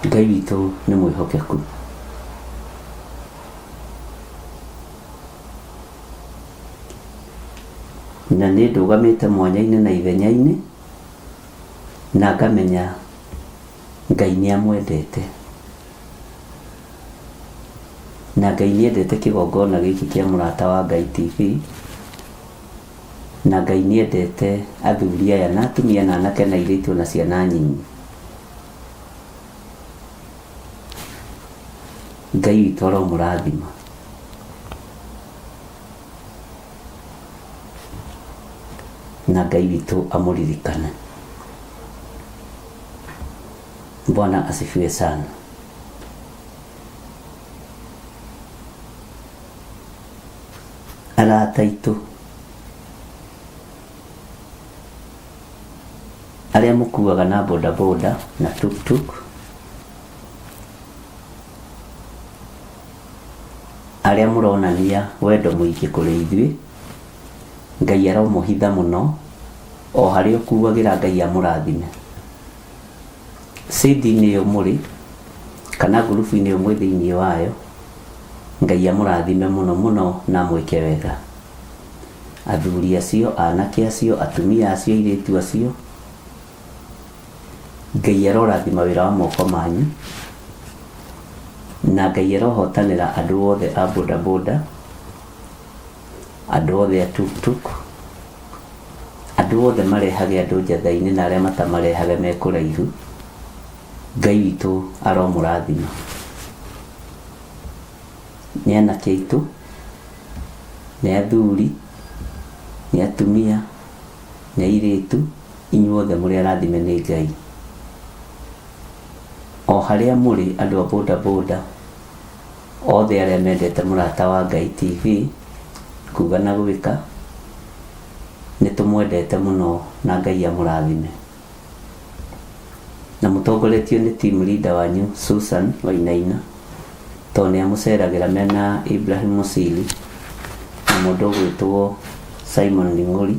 Ngai witũ nĩ mwĩhokeku. Na nĩ ndũgamĩte mwanya-inĩ na ithenya-inĩ, na ngamenya Ngai nĩ amwendete. Na Ngai nĩ endete kĩgongona gĩkĩ kĩa Mũrata wa Ngai TV, na Ngai nĩ endete athuri aya na atumia na anake na airĩtu na ciana nyinyi. Ngai witũ aromũrathima. Na Ngai witũ amũririkane. Bwana asifiwe sana. Arata aitũ arĩa mũkuaga na bodaboda na tuktuk, arĩa mũronania wendo mũingĩ kũrĩ ithuĩ, Ngai aromũhitha mũno o harĩa ũkuagĩra, Ngai amũrathime. Cĩndi-inĩ ĩyo mũrĩ kana ngurubu-inĩ ĩyo mwĩ thĩinĩ wayo, Ngai amũrathime mũno mũno na amwĩke wega. Athuri acio, anake acio, atumia acio, airĩtu acio, Ngai arorathima wĩra wa moko manyu, na Ngai arohotanĩra andũ othe a bodaboda, andũ othe a tuktuk, andũ othe marehage andũ njatha-inĩ na arĩa matamarehage me kũraihu, Ngai witũ aromũrathima. Nĩ anake aitũ, nĩ athuri, nĩ atumia, nĩ airĩtu, inyuothe mũrĩ arathime nĩ Ngai. O harĩa mũrĩ andũ a bodaboda, othe arĩa mendete Mũrata wa Ngai TV, kuga na gwĩka, Nĩ tũmwendete mũno na Ngai amũrathime. Na mũtongoretio nĩ team leader wanyu Susan Wainaina, tondũ nĩ amũceragĩra mena Ibrahim Musili na mũndũ ũgwĩtwo Simon Ling'ori.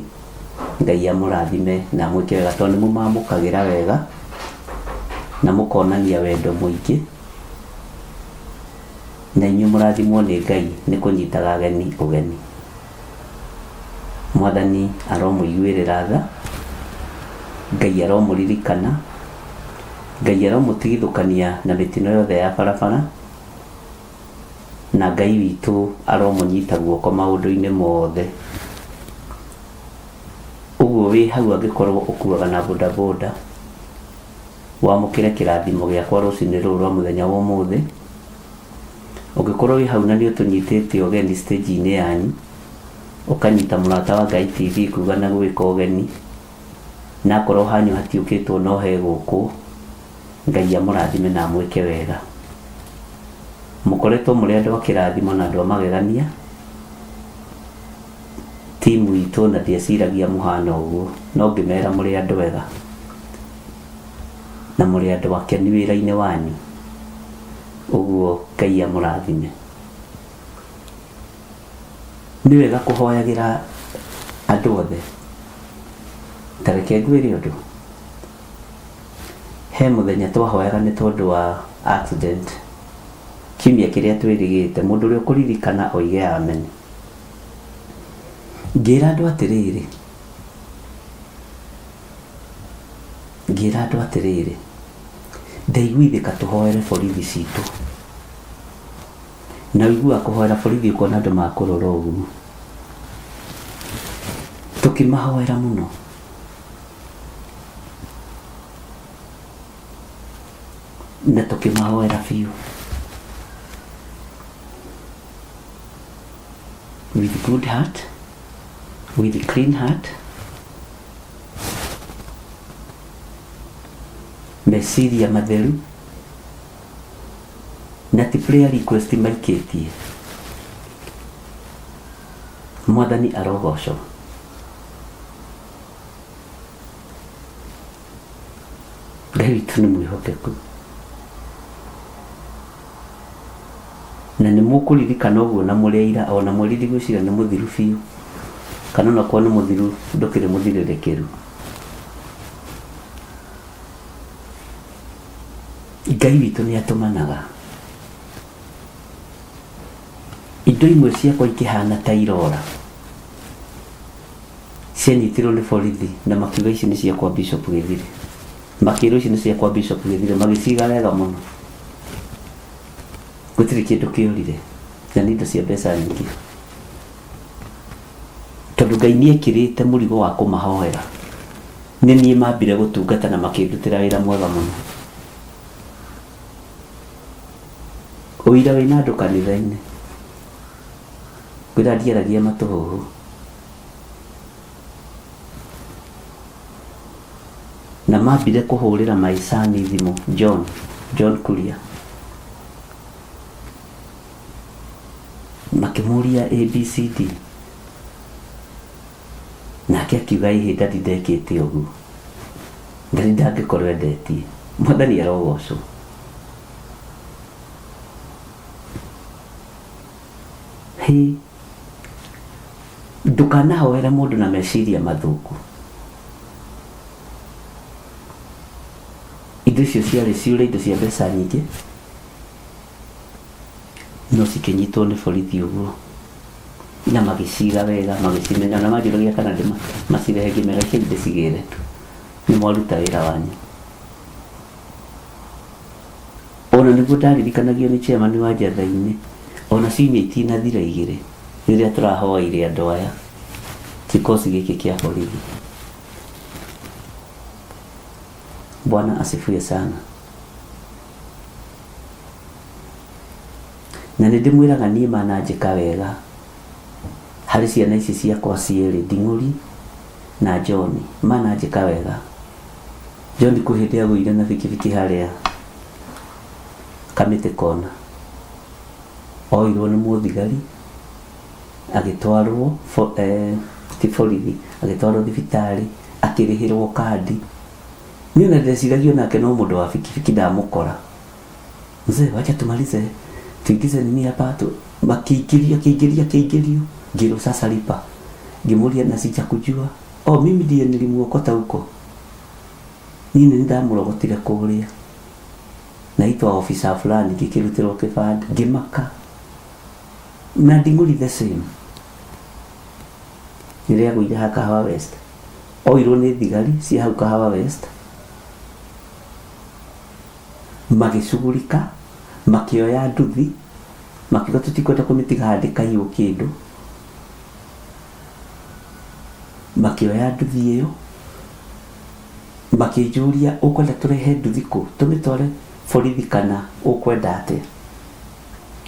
Ngai amũrathime na amwĩke wega tondũ nĩ mũmamũkagĩra wega na mũkonania wendo mũingĩ. Na inyuĩ mũrathimwo nĩ Ngai nĩ kũnyitaga ageni ũgeni. Mwathani aromũiguĩrĩra tha, Ngai aromũririkana, Ngai aromũtigithũkania na mĩtino yothe ya barabara, na Ngai witũ aromũnyita guoko maũndũ-inĩ mothe. Ũguo wĩ hau angĩkorwo ũkuaga na bodaboda, wamũkĩre kĩrathimo gĩakwa rũcinĩ rũrũ rwa mũthenya wa ũmũthĩ. Ũngĩkorwo wĩ hau na nĩ ũtũnyitĩte ũgeni stage-inĩ yanyu, ũkanyita Mũrata wa Ngai TV kuga na gwĩka ũgeni, na akorwo hanyu hatiũkĩtwo no hegũkwo, Ngai amũrathime na amwĩke wega. Mũkoretwo mũrĩ andũ a kĩrathimo na andũ a magegania, timu itũ na ndieciragia mũhana ũguo, no ngĩmera mũrĩ andũ ega na mũrĩ andũ akenu wĩra-inĩ wanyu. Ũguo Ngai amũrathime. Nĩ wega kũhoyagĩra andũ othe. Ta reke ngwĩre ũndũ. He mũthenya twahoyaga nĩ tondũ wa accident kiumia kĩrĩa twĩrĩgĩte. Mũndũ ũrĩa ũkũririkana oige amen. Ngĩra andũ atĩrĩrĩ, ngĩra andũ atĩrĩrĩ, ndaiguithĩka tũhoere borithi citũ. Na ũiguaga kũhoera borithi ũkona andũ makũrora ũguo. Tũkĩmahoera mũno. Na tũkĩmahoera biũ. With good heart, with clean heart, meciria matheru, na ti prayer request maikĩtie. Mwathani arogocwo. Ngai witũ nĩ mwĩhokeku. Na nĩ mũkũririkana ũguo na mũrĩ aira ona mweri ndigwĩciria nĩ mũthiru biũ kana onakorwo nĩ mũthiru ndũkĩrĩ mũthirĩrĩkĩru. Ngai witũ nĩ atũmanaga. Indo imwe ciakwa ikĩhana ta irora cianyitirwo nĩ borithi na makiuga ici nĩ cia kwa Bishop Gĩthirĩ. Makĩrwo ici nĩ cia kwa Bishop Gĩthirĩ magĩciga wega mũno. Gũtirĩ kĩndũ kĩorire na nĩ indo cia mbeca nyingĩ. Tondũ Ngai nĩ ekĩrĩte mũrigo wa kũmahoera. Nĩ niĩ mambire gũtungata na makĩndutĩra wĩra mwega mũno. Ũira wĩna andũ kanitha-inĩ. Ngwĩra ndiaragia matũhũhũ. Na mambire kũhũrĩra my son thimũ, John, John Kuria. Makĩmũria ABCD. Nake akiuga ĩhĩ daddy ndekĩte ũguo. Daddy ndangĩkorwo endetie. Mwathani arogocwo. Hĩ! Ndũkanahoere mũndũ na meciria mathũku. Indo icio ciarĩ ciũre indo cia mbeca nyingĩ, no cikĩnyitwo nĩ borithi ũguo na magĩciga wega magĩcimenya ona manjũragia kana macirehe ngĩmera rekei ndĩcigĩre tu nĩ mwaruta wĩra wanyu. Ona nĩguo ndaririkanagio nĩ chairman wa Njatha-inĩ ona ciumia itinathira igĩrĩ rĩrĩa tũrahoeire andũ aya kikosi gĩkĩ kĩa borithi. Bwana asifiwe sana. Na nĩ ndĩmwĩraga niĩ mananjĩka wega harĩ ciana ici ciakwa cierĩ Nding'ũri na John mananjĩka wega. John kwĩ hĩndĩ agũire na bikibiki harĩa Kamĩtĩ kona oirwo nĩ mũthigari agĩtwarwo eh, Ti borithi, agĩtwarwo thibitarĩ, akĩrĩhĩrwo kandi. Niĩ ona ndeciragia onake no mũndũ wa bikibiki ndamũkora. Mzee, wacha tumalize, tuingize nini hapa tu. Makĩingĩrio, akĩingĩrio, akĩingĩrio. Ngĩrwo sasa lipa. Ngĩmũria na sijakujua. Oh, mimi ndiye nilimuokota huko. Niĩ nĩ ndamũrogotire kũrĩa. Naitwa officer fulani ngĩkĩrutĩrwo kĩbandĩ ngĩmaka. Na nding'ũri the same. Rĩrĩa agũire ha Kahawa West. Oirwo nĩ thigari cia hau Kahawa West. Magĩcugurika, makĩoya nduthi, makiuga tũtikwenda kũmĩtiga haha ndĩkaiywo kĩndũ. Makĩoya nduthi ĩyo, makĩnjũria ũkwenda tũrehe nduthi kũ, tũmĩtware borithi kana ũkwenda atĩa?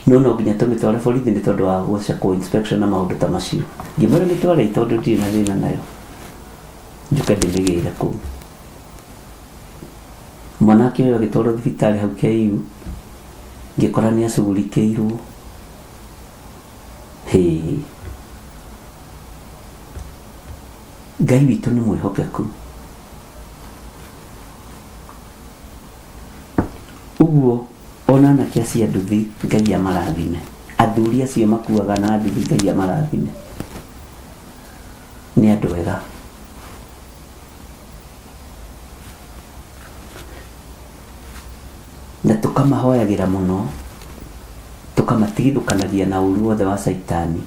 No no nginya tũmĩtware borithi nĩ tondũ wa gũcekwo inspection na maũndũ ta macio. Ngĩmwĩra mĩtwarei tondũ ndirĩ na thĩna nayo, njũke ndĩmĩgĩre kũu. Mwanake ũyũ agĩtwarwo thibitarĩ hau KU, ngĩkora nĩ acugurikĩirwo. Hĩ, Ngai witũ nĩ mwĩhokeku. Ũguo ona anake acio a nduthi Ngai amarathime. Athuri acio makuaga na nduthi Ngai amarathime. Nĩ andũ ega. Na tũkamahoyagĩra mũno, tũkamatigithũkanagia na ũru wothe wa Caitani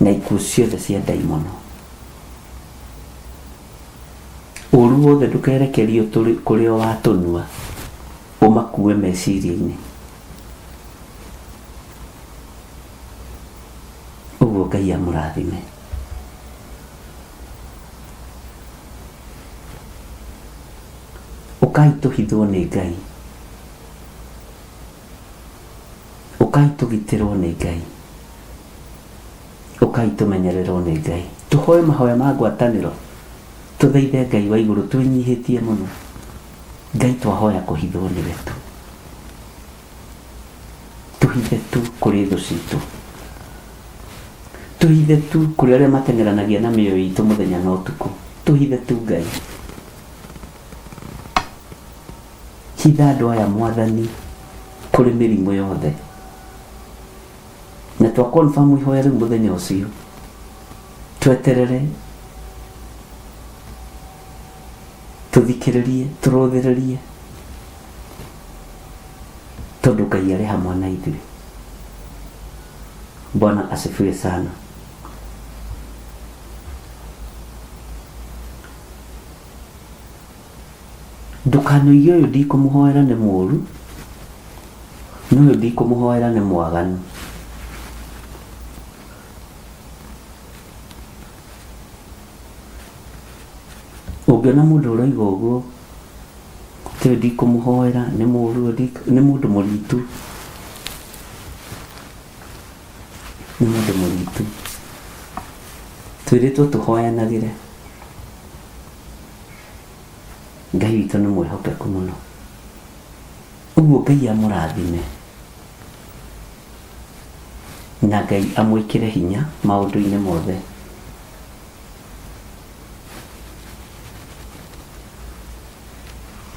na ikuũ ciothe cia ndaimono. Ũru wothe ndũkerekerio kũrĩ o watũnua, ũmakue meciria-inĩ. Ũguo Ngai amũrathime. Ũkai tũhithwo nĩ Ngai. Ũkai tũgitĩrwo nĩ Ngai. Ũkai tũmenyererwo nĩ Ngai. Tũhoe mahoya ma ngwatanĩro. Tũthaithe Ngai wa igũrũ twĩnyihĩtie mũno. Ngai twahoya kũhithwo nĩwe tu. Tũhithe tu kũrĩ thũ citũ. Tũhithe tu kũrĩ arĩa mateng'eranagia na mĩoyo itũ mũthenya na ũtukũ. Tũhithe tu Ngai. Hitha andũ aya Mwathani kũrĩ mĩrimũ yothe. Na twa confirm ihoya rĩu mũthenya ũcio, tweterere, tũthikĩrĩrie, tũrũthĩrĩrie, tondũ Ngai arĩ hamwe na ithuĩ. Bwana asifiwe sana. Ndũkanoige ũyũ ndikũmũhoera nĩ mũũru, na ũyũ ndikũmũhoera nĩ mwaganu. Ũngĩona mũndũ ũroiga ũguo, atĩ ũyũ ndikũmũhoera nĩ mũũru, nĩ mũndũ mũritu. Nĩ mũndũ mũritu. Twĩrĩtwo tũhoyanagĩre. Ngai witũ nĩ mwĩhokeku mũno. Ũguo Ngai amũrathime na Ngai amwĩkĩre hinya maũndũ-inĩ mothe.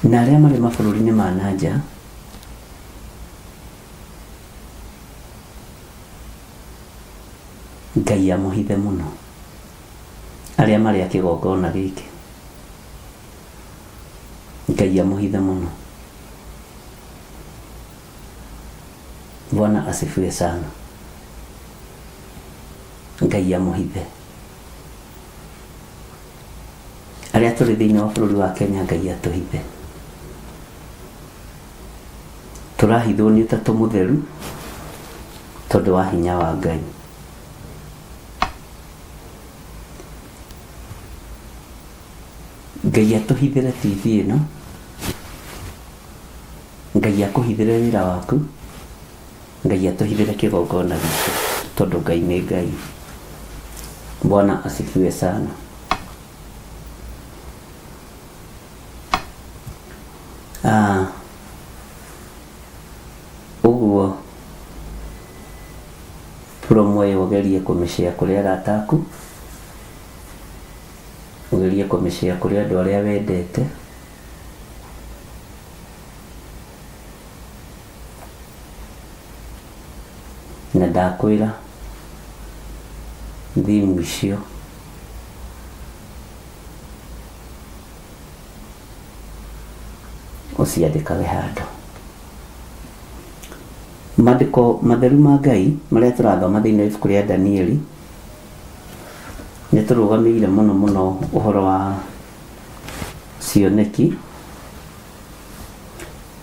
Na arĩa marĩ mabũrũri-inĩ ma na nja, Ngai amũhithe mũno. Arĩa marĩ a kĩgongona gĩkĩ, Ngai amũhithe mũno. Bwana asifiwe sana. Ngai amũhithe. Arĩa tũrĩ thĩinĩ wa bũrũri wa Kenya, Ngai atũhithe. Tũrahithwo nĩ Ũtatũ Mũtheru tondũ wa hinya wa Ngai. Ngai atũhithĩre TV ĩno, Ngai akũhithĩre wĩra waku, Ngai atũhithĩre kĩgongona gitũ tondũ Ngai nĩ Ngai. Bwana asifiwe sana. Ah, ũguo promo ĩyo ũgerie kũmĩshare kũrĩ arata aku. Ũgerie kũmĩshare kũrĩ andũ arĩa wendete. Na ndakwĩra theme icio ũciandĩkage handũ. Maandĩko matheru ma Ngai marĩa tũrathoma thĩinĩ wa ibuku rĩa Danieli nĩ tũrũgamĩire mũno mũno ũhoro wa cioneki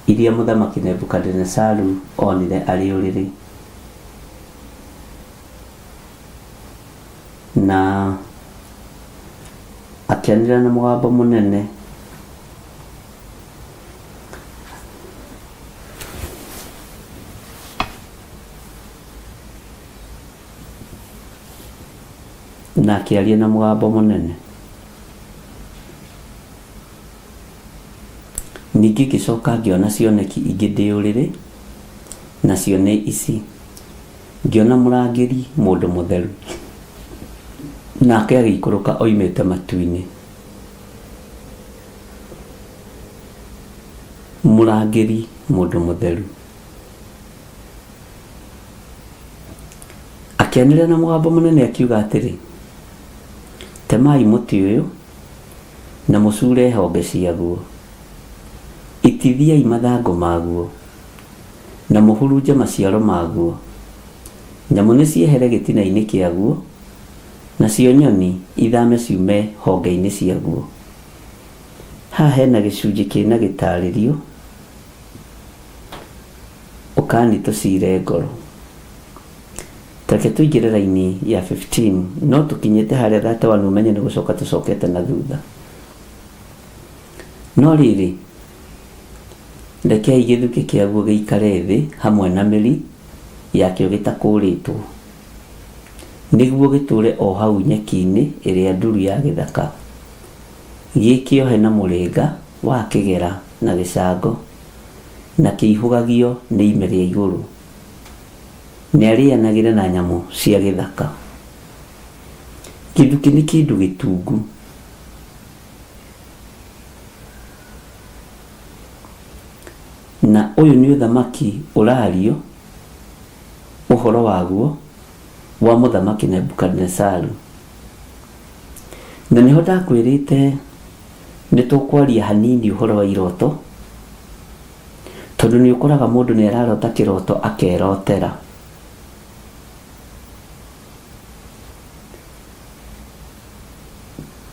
iria mũthamaki Nebukadinesaru onire arĩ ũrĩrĩ. Na akĩanĩrĩra na mũgambo mũnene na akĩaria na mũgambo mũnene. Ningĩ ngĩcoka ngĩona cioneki ingĩ ndĩ ũrĩrĩ, nacio nĩ ici: Ngĩona mũrangĩri mũndũ mũtheru, nake agĩikũrũka oimĩte matu-inĩ. Mũrangĩri mũndũ mũtheru. Akĩanĩrĩra na mũgambo mũnene akiuga atĩrĩ, Temai mũtĩ ũyũ na mũcure honge ciaguo, itithiai mathangũ maguo, na mũhurunje maciaro maguo. Nyamũ nĩciehere gĩtina-inĩ kĩaguo, nacio nyoni ithame ciume honge-inĩ ciaguo. Haha hena gĩcunjĩ kĩna gĩtarĩrio, ũkani tũcire ngoro. Tareke tũingĩre raini ya 15, no tũkinyĩte harĩa 31 ũmenye nĩ gũcoka tũcokete na thutha. No rĩrĩ, rekei gĩthukĩ kĩaguo gĩikare thĩ hamwe na mĩri yakĩo gĩtakũrĩtwo, nĩguo gĩtũũre o hau nyeki-inĩ ĩrĩa nduru ya gĩthaka, gĩkĩohe na mũrĩnga wa kĩgera na gĩcango, na kĩihũgagio nĩ ime rĩa igũrũ. Nĩarĩanagĩre na nyamũ cia gĩthaka. Gĩthukĩ nĩ kĩndũ gĩtungu. Na ũyũ nĩ ũthamaki ũrario ũhoro waguo wa mũthamaki Nebukadinesaru. Na nĩho ndakwĩrĩte nĩ tũkwaria hanini ũhoro wa iroto, tondũ nĩ ũkoraga mũndũ nĩ ararota kĩroto akerotera.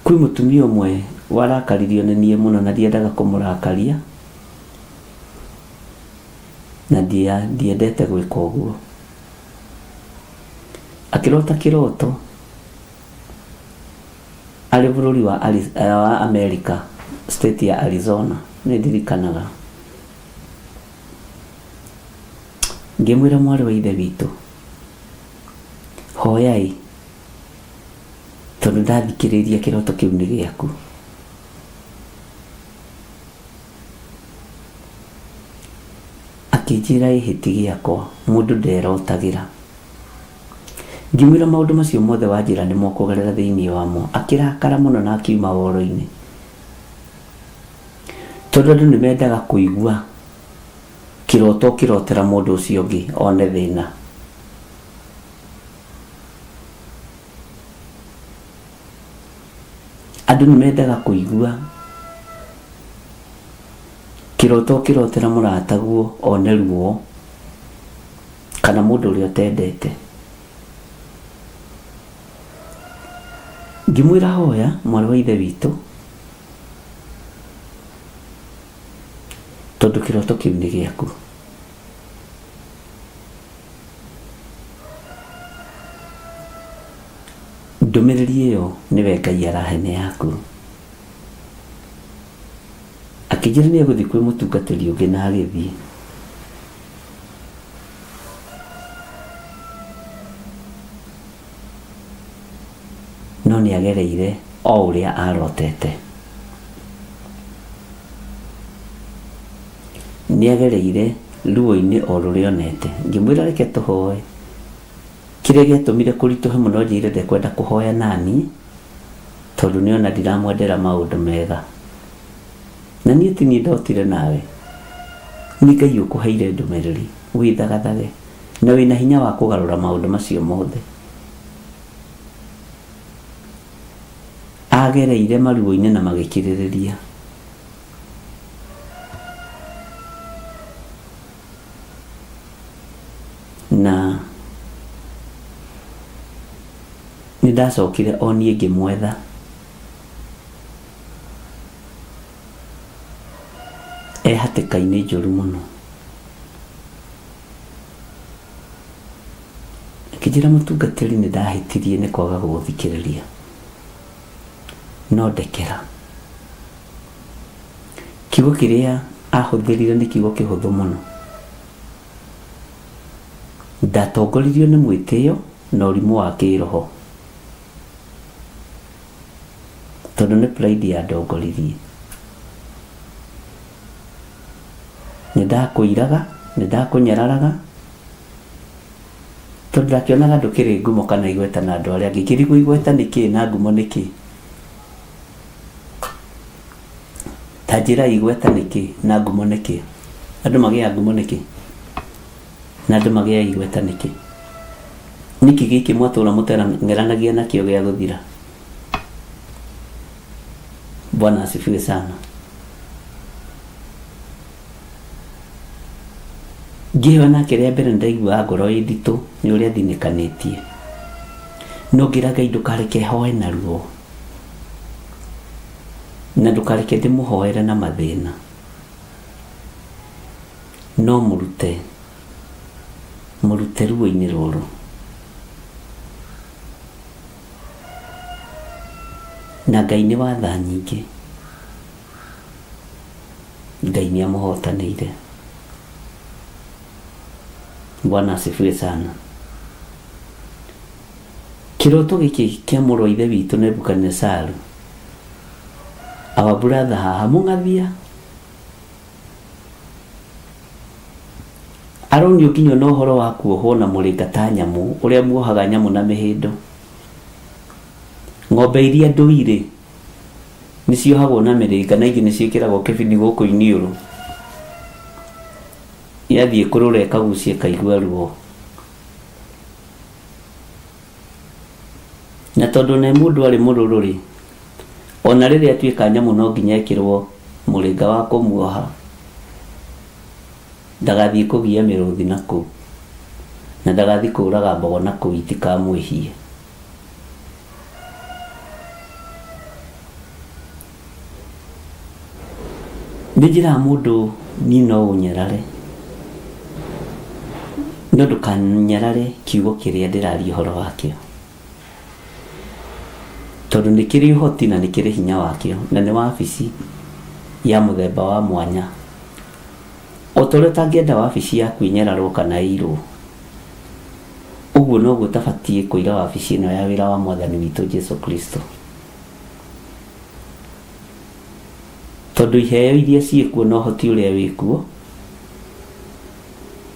Kwĩ mũtumia ũmwe warakaririo nĩ niĩ mũno na ndiendaga kũmũrakaria, na ndiendete gwĩka ũguo. Akĩrota kĩroto arĩ bũrũri wa wa Amerika, state ya Arizona, nĩ ndirikanaga. Ngĩmwĩra mwarĩ wa ithe witũ, hoyai tondũ ndathikĩrĩria kĩroto kĩu nĩ gĩaku. Akĩnjĩra ĩhĩ ti gĩakwa, mũndũ nderotagĩra. Ngĩmwĩra maũndũ macio mothe wanjĩra nĩmo ũkũgerera thĩinĩ wamo. Akĩrakara mũno na akiuma woro-inĩ. Tondũ andũ nĩ mendaga kũigua kĩroto ũkĩrotera mũndũ ũcio ũngĩ one thĩna. Andũ nĩ mendaga kũigua kĩroto ũkĩrotera mũrataguo one ruo kana mũndũ ũrĩa ũtendete. Ngĩmwĩra hoya mwarĩ wa ithe witũ tondũ kĩroto kĩu nĩ gĩaku. Ndũmĩrĩri ĩyo nĩwe Ngai arahe nĩ yaku. Akĩnjĩra nĩ egũthiĩ kwĩ mũtungatĩri ũngĩ na agĩthiĩ. No nĩ agereire o ũrĩa arotete. Nĩ agereire ruo-inĩ o rũrĩa onete. Ngĩmwĩra reke tũhoe. Kĩrĩa gĩatũmire kũritũhe mũno njĩre ndekwenda kũhoya naniĩ, Tondũ nĩona ndiramwendera maũndũ mega. Na niĩ ti niĩ ndotire nawe. Nĩ Ngai ũkũheire ndũmĩrĩri wĩthagathage na wĩna hinya wa kũgarũra maũndũ macio mothe. Agereire maruo-inĩ na magĩkirĩrĩria. Na nĩ ndacokire o niĩ ngĩmwetha. E hatĩka-inĩ njũru mũno. Akĩnjĩra mũtungatĩri nĩ ndahĩtirie nĩ kwaga gũgũthikĩrĩria. No ndekera. Kiugo kĩrĩa ahũthĩrire nĩ kiugo kĩhũthũ mũno. Ndatongoririo nĩ mwĩtĩo na ũrimũ wa kĩroho. Tondũ nĩ pride yandongoririe. Nĩ ndakũiraga, nĩ ndakũnyararaga, tondũ ndakĩonaga ndũkĩrĩ ngumo kana igweta na andũ arĩa angĩ. Ngĩrigwo igweta nĩ kĩĩ na ngumo nĩ kĩĩ. Ta njĩra igweta nĩ kĩĩ na ngumo nĩ kĩĩ. Andũ magĩaga ngumo nĩ kĩĩ? Na andũ magĩaga igweta nĩ kĩĩ? Nĩkĩ gĩkĩ mwatũra mũteng'eranagia nakĩo gĩa gũthira? Bwana asifiwe sana. Ngĩheo nake rĩa mbere nĩndaiguaga ngoro ĩ nditũ nĩ ũrĩa thinĩkanĩtie. No ngĩra Ngai ndũkareke hoe na ruo na ndũkareke ndĩmũhoere na mathĩna. No mũrute, mũrute ruo-inĩ rũrũ. Na Ngai nĩ wa tha nyingĩ. Ngai nĩ amũhotanĩire. Bwana asifiwe sana. Kĩroto gĩkĩ kĩa mũrũ wa ithe witũ Nebukadinesaru, our brother haha mũng'athia, aronio nginya na ũhoro wa kuohwo na mũrĩnga ta nyamũ, ũrĩa muohaga nyamũ na mĩhĩndo. Ng'ombe iria ndũire nĩ ciohagwo na mĩrĩnga na ingĩ nĩ ciĩkĩragwo kĩbini gũkũ iniũrũ. Yathiĩ kũrũra ĩkagucia ĩkaigua ruo. Na tondũ ne mũndũ arĩ mũrũrũ-rĩ, ona rĩrĩa atuĩka nyamũ no nginya ekĩrwo mũrĩnga wa kũmuoha ndagathiĩ kũgia mĩrũthi na kũu, na ndagathiĩ kũraga mbogo na kũu itikamwĩhie. Nĩ njĩraga mũndũ niĩ no ũnyarare, no ndũkanyarare kiugo kĩrĩa ndĩraria ũhoro wakĩo. Tondũ nĩ kĩrĩ ũhoti na nĩ kĩrĩ hinya wakĩo, na nĩ wabici ya mũthemba wa mwanya. O ta ũrĩa ũtangĩenda wabici yaku ĩnyararwo kana ĩirwo, ũguo noguo ũtabatiĩ kũira wabici ĩno ya wĩra wa Mwathani witũ Jesu Kristo. Tondũ iheo iria ciĩkuo na ũhoti ũrĩa wĩkuo,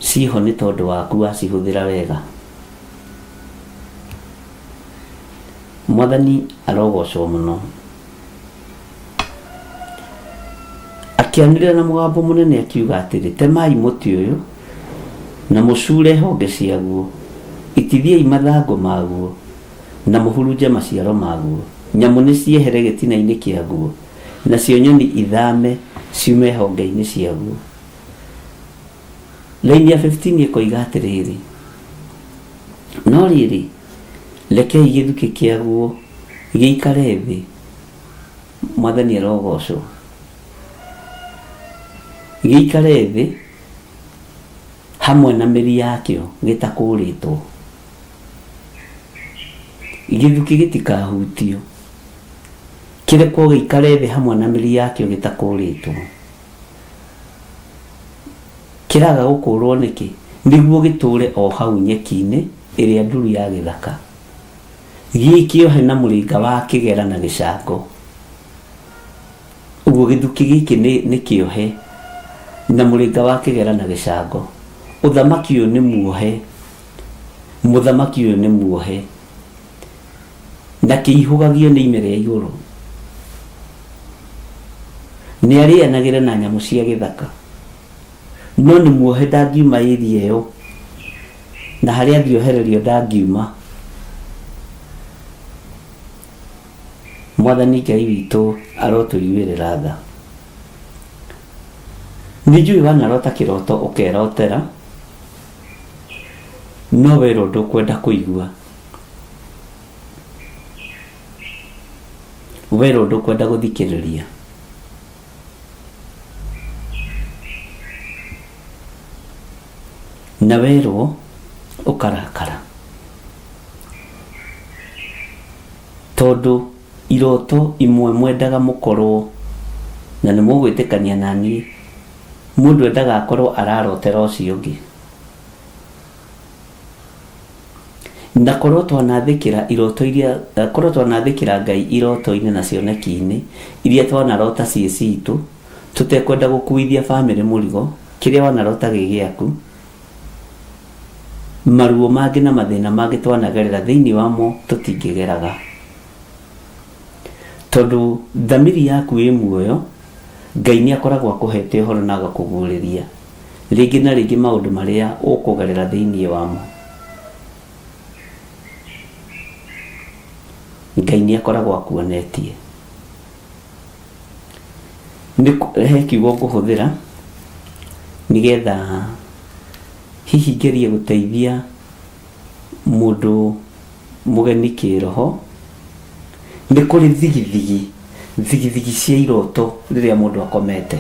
ciĩho nĩ tondũ waku wacihũthĩra wega. Mwathani arogocwo mũno. Akĩanĩrĩra na mũgambo mũnene akiuga atĩrĩ, Temai mũtĩ ũyũ, na mũcuure honge ciaguo, itithiai mathangũ maguo, na mũhurunje maciaro maguo. Nyamũ nĩciehere gĩtina-inĩ kĩaguo, nacio nyoni ithame ciume honge-inĩ ciaguo. Raini ya 15 ĩkoiga atĩrĩrĩ, No rĩrĩ, rekei gĩthukĩ kĩaguo gĩikare thĩ, Mwathani arogocwo, gĩikare thĩ hamwe na mĩri yakĩo gĩtakũrĩtwo. Gĩthukĩ gĩtikahutio, kĩrekwo gĩikare thĩ hamwe na mĩri yakĩo gĩtakũrĩtwo. Kĩraga gũkũũrwo nĩkĩ? Nĩguo gĩtũũre o hau nyeki-inĩ ĩrĩa nduru ya gĩthaka, gĩkĩohe na mũrĩnga wa kĩgera na gĩcango. Ũguo gĩthukĩ gĩkĩ nĩ, nĩ kĩohe na mũrĩnga wa kĩgera na gĩcango. Ũthamaki ũyũ nĩ muohe. Mũthamaki ũyũ nĩ muohe. Na kĩihũgagio nĩ ime rĩa igũrũ. Nĩ arĩanagĩra na nyamũ cia gĩthaka. No nĩ muohe ndangiuma area ĩyo. Na harĩa angĩohererio ndangiuma. Mwathani Ngai witũ arotũiguĩrĩra tha. Nĩ njũĩ wanarota kĩroto ũkerotera, no werwo ndũkwenda kũigua. Werwo ndũkwenda gũthikĩrĩria. Na werwo ũkarakara. Tondũ iroto imwe mwendaga mũkorwo, na nĩ mũgwĩtĩkania na niĩ, mũndũ endaga akorwo ararotera ũcio ũngĩ. Na korwo twanathĩkĩra iroto iria, korwo twanathĩkĩra Ngai iroto-inĩ na cioneki-inĩ iria twanarota ciĩ citũ, tũtekwenda gũkuithia bamĩrĩ mũrigo, kĩrĩa wanarota gĩ gĩaku, maruo mangĩ na mathĩna mangĩ twanagerera thĩinĩ wamo tũtingĩgeraga. Tondũ thamiri yaku ĩ muoyo, Ngai nĩ akoragwo akũhete ũhoro na agakũguũrĩria rĩngĩ na rĩngĩ maũndũ marĩa ũkũgerera thĩinĩ wamo. Ngai nĩ akoragwo akuonetie. Nĩ he kiugo ngũhũthĩra nĩgetha hihi ngerie gũteithia mũndũ mũgeni kĩroho. Nĩ kũrĩ thigithigi, thigithigi cia iroto rĩrĩa mũndũ akomete.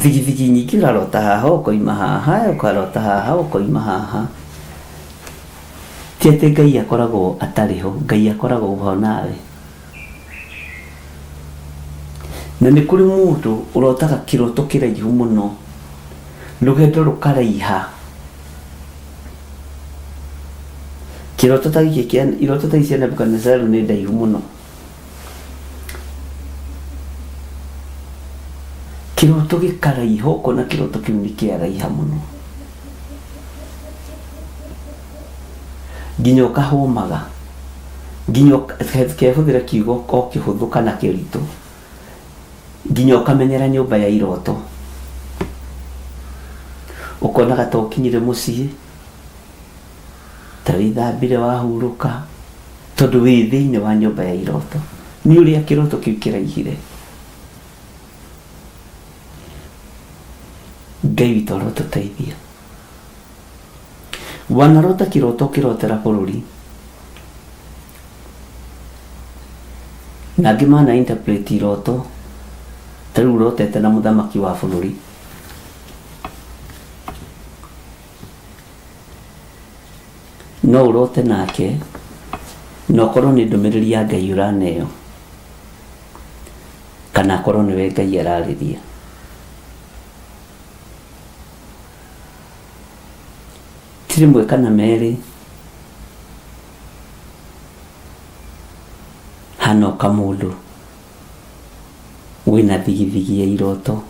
Thigithigi nyingĩ ũrarota haha ũkoima haha, ũkarota haha ũkoima haha. Ti atĩ Ngai akoragwo atarĩ ho, Ngai akoragwo ho nawe. Na nĩ kũrĩ mũndũ ũrotaga kĩroto kĩraihu mũno, rũgendo rũkaraiha. Kĩroto ta gĩkĩ kĩa, iroto ta ici cia Nebukadinezaru nĩ ndaihu mũno. Kĩroto gĩkaraiha ũkona kĩroto kĩu nĩ kĩaraiha mũno. Nginya ũkahũmaga, nginya kehũthĩre kiugo o kĩhũthũ kana kĩritũ, nginya ũkamenyera nyũmba ya iroto. Ũkonaga ta ũkinyire mũciĩ, ta wĩthambire wahurũka, tondũ wĩ thĩinĩ wa nyũmba ya iroto. Nĩ ũrĩa kĩroto kĩu kĩraihire. Ngai witũ arotũteithia. Wanarota kĩroto ũkĩrotera bũrũri. Na angĩ mana interpret iroto ta rĩu ũrotete na mũthamaki wa bũrũri. No ũrote nake na ũkorwo nĩ ndũmĩrĩri ya Ngai ũraneo kana akorwo nĩwe Ngai ararĩria. Ti rĩmwe kana merĩ hanoka mũndũ wĩna thigithigi ya iroto.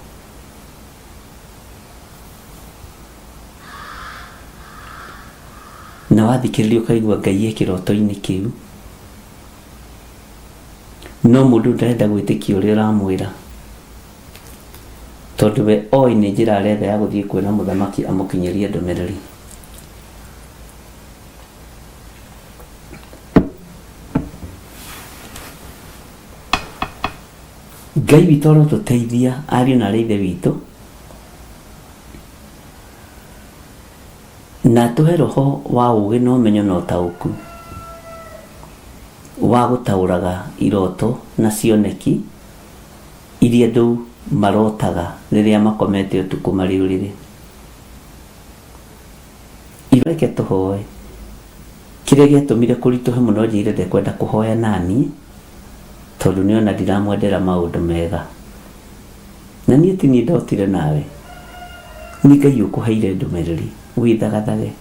Na wathikĩrĩria ũkaigua Ngai e kĩroto-inĩ kĩu. No mũndũ ndarenda gwĩtĩkia ũrĩa ũramwĩra. Tondũ we oĩ nĩ njĩra aretha ya gũthiĩ kuona mũthamaki amũkinyĩrie ndũmĩrĩri. Ngai witũ arotũteithia ariũ na arĩ ithe witũ na atũhe roho wa ũgĩ na ũmenyo na ũtaũku wa gũtaũraga iroto na cioneki iria andũ marotaga rĩrĩa makomete ũtukũ marĩ ũrĩrĩ. Reke tũhoe. Kĩrĩa gĩatũmire kũritũhe mũno njĩre ndekwenda kũhoya naniĩ, tondũ nĩona ndiramwendera maũndũ mega. Na niĩ ti niĩ ndotire nawe, nĩ Ngai ũkũheire ndũmĩrĩri wĩthagathage,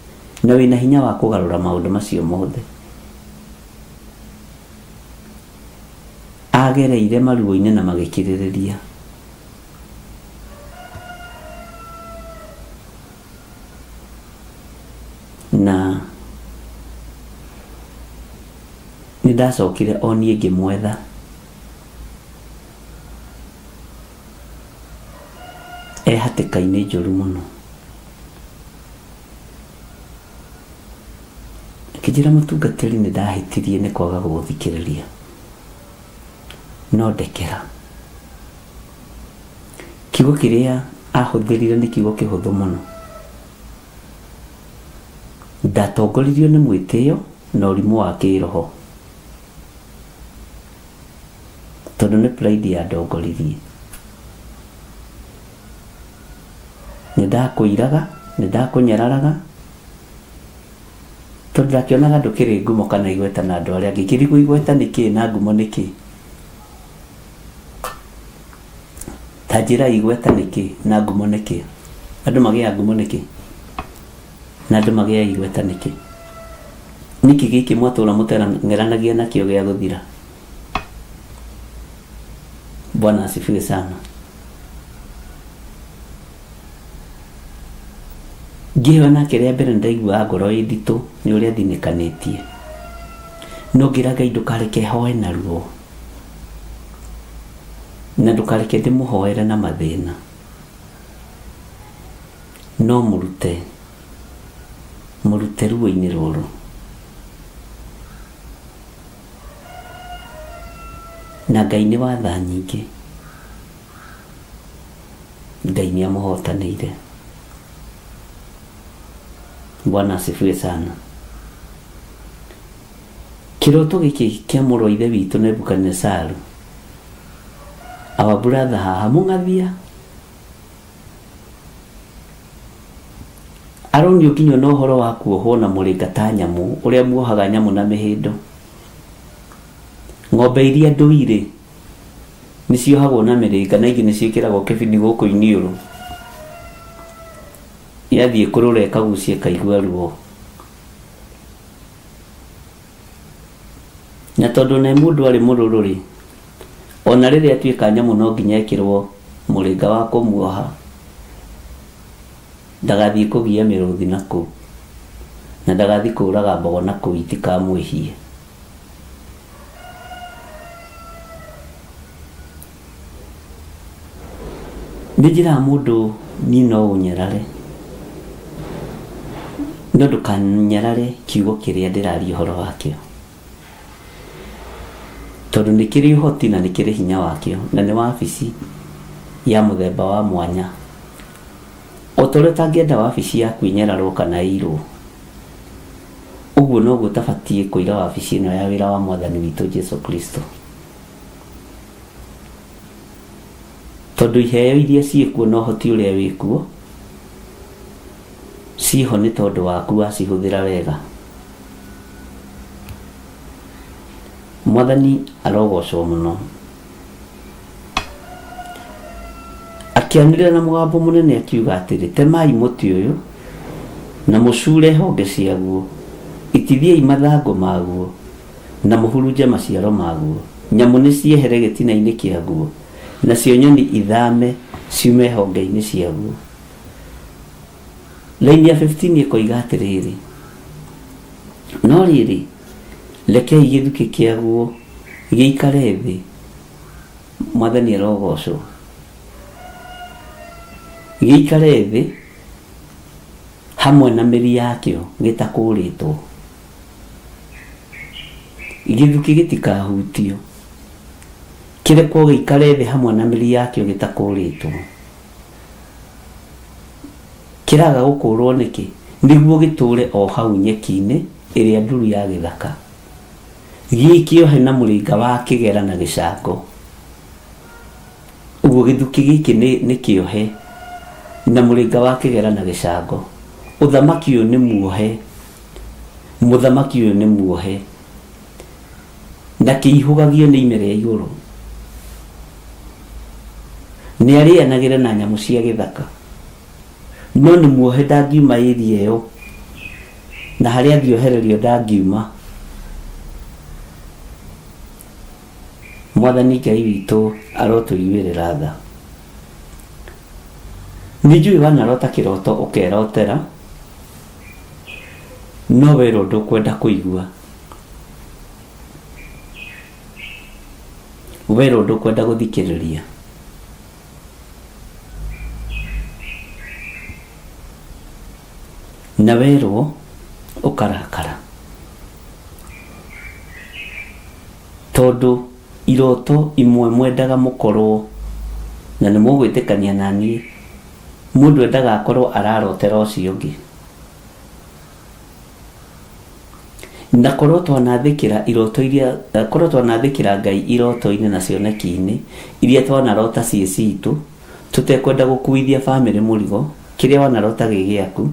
na wĩna hinya wa kũgarũra maũndũ macio mothe. Agereire maruo-inĩ na magĩkirĩrĩria. Na Ndacokire o niĩ ngĩmwetha. E hatĩka-inĩ njũru mũno. Akĩnjĩra mũtungatĩri nĩ ndahĩtirie nĩ kwaga gũgũthikĩrĩria. No ndekera. Kiugo kĩrĩa ahũthĩrire nĩ kiugo kĩhũthũ mũno. Ndatongoririo nĩ mwĩtĩo na ũrimũ wa kĩroho. Tondũ nĩ pride yandongoririe. Nĩ ndakũiraga, nĩ ndakũnyararaga, tondũ ndakĩonaga ndũkĩrĩ ngumo kana igweta na andũ arĩa angĩ. Ngĩrigwo igweta nĩ kĩĩ na ngumo nĩ kĩĩ? Ta njĩra igweta nĩ kĩĩ na ngumo nĩ kĩĩ? Andũ magĩaga ngumo nĩ kĩĩ? Na andũ magĩaga igweta nĩ kĩĩ? Nĩkĩ gĩkĩ mwatũra mũteng'eranagia nakĩo gĩa gũthira? Bwana asifiwe sana. Ngĩhoya nake rĩa mbere nĩndaiguaga ngoro ĩ nditũ nĩ ũrĩa thinĩkanĩtie. No ngĩra Ngai ndũkareke hoe na ruo. Na ndũkareke ndĩmũhoere na mathĩna. No mũrute, mũrute ruo-inĩ rũrũ. Na Ngai nĩ wa tha nyingĩ. Ngai nĩ amũhotanĩire. Bwana asifiwe sana. Kĩroto gĩkĩ kĩa mũrũ wa ithe witũ Nebukadinesaru, our brother haha mũng'athia, aronio nginya na ũhoro wa kuohwo na mũrĩnga ta nyamũ, ũrĩa muohaga nyamũ na mĩhĩndo. Ng'ombe iria ndũire nĩ ciohagwo na mĩrĩnga na ingĩ nĩ ciĩkĩragwo kĩbini gũkũ iniũrũ. Yathiĩ kũrũra ĩkagucia ĩkaigua ruo. Na tondũ ne mũndũ arĩ mũrũrũ rĩ, ona rĩrĩa atuĩka nyamũ no nginya ekĩrwo mũrĩnga wa kũmuoha ndagathiĩ kũgia mĩrũthi na kũu, na ndagathiĩ kũraga mbogo na kũu itikamwĩhie. Nĩ njĩraga mũndũ niĩ no ũnyarare, no ndũkanyarare kiugo kĩrĩa ndĩraria ũhoro wakĩo. Tondũ nĩ kĩrĩ ũhoti na nĩ kĩrĩ hinya wakĩo, na nĩ wabici ya mũthemba wa mwanya. O ta ũrĩa ũtangĩenda wabici yaku ĩnyararwo kana ĩirwo, ũguo noguo ũtabatiĩ kũira wabici ĩno ya wĩra wa Mwathani witũ Jesu Kristo. Tondũ iheo iria ciĩkuo na ũhoti ũrĩa wĩkuo, ciĩho nĩ tondũ waku wacihũthĩra wega. Mwathani arogocwo mũno. Akĩanĩrĩra na mũgambo mũnene akiuga atĩrĩ, Temai mũtĩ ũyũ, na mũcuure honge ciaguo, itithiai mathangũ maguo, na mũhurunje maciaro maguo. Nyamũ nĩciehere gĩtina-inĩ kĩaguo, nacio nyoni ithame ciume honge-inĩ ciaguo. Raini ya 15 ĩkoiga atĩrĩrĩ, No rĩrĩ, rekei gĩthukĩ kĩaguo gĩikare thĩ, Mwathani arogocwo, gĩikare thĩ hamwe na mĩri yakĩo gĩtakũrĩtwo. Gĩthukĩ gĩtikahutio, kĩrekwo gĩikare thĩ hamwe na mĩri yakĩo gĩtakũrĩtwo. Kĩraga gũkũrwo nĩkĩ? Nĩguo gĩtũũre o hau nyeki-inĩ ĩrĩa nduru ya gĩthaka, gĩkĩohe na mũrĩnga wa kĩgera na gĩcango. Ũguo gĩthukĩ gĩkĩ nĩ, nĩ kĩohe na mũrĩnga wa kĩgera na gĩcango. Ũthamaki ũyũ nĩ muohe, mũthamaki ũyũ nĩ muohe, na kĩihũgagio nĩ ime rĩa igũrũ. Nĩ arĩanagĩra na nyamũ cia gĩthaka, no nĩ muohe ndangiuma area ĩyo, na harĩa angĩohererio ndangiuma. Mwathani Ngai witũ arotũiguĩrĩra tha. Nĩ njũĩ wanarota kĩroto ũkerotera, no werwo ndũkwenda kũigua. Werwo ndũkwenda gũthikĩrĩria. Na werwo ũkarakara. Tondũ iroto imwe mwendaga mũkorwo, na nĩ mũgwĩtĩkania na niĩ, mũndũ endaga akorwo ararotera ũcio ũngĩ. Na korwo twanathĩkĩra iroto iria, korwo twanathĩkĩra Ngai iroto-inĩ na cioneki-inĩ iria twanarota ciĩ citũ, tũtekwenda gũkuithia bamĩrĩ mũrigo, kĩrĩa wanarota gĩ gĩaku,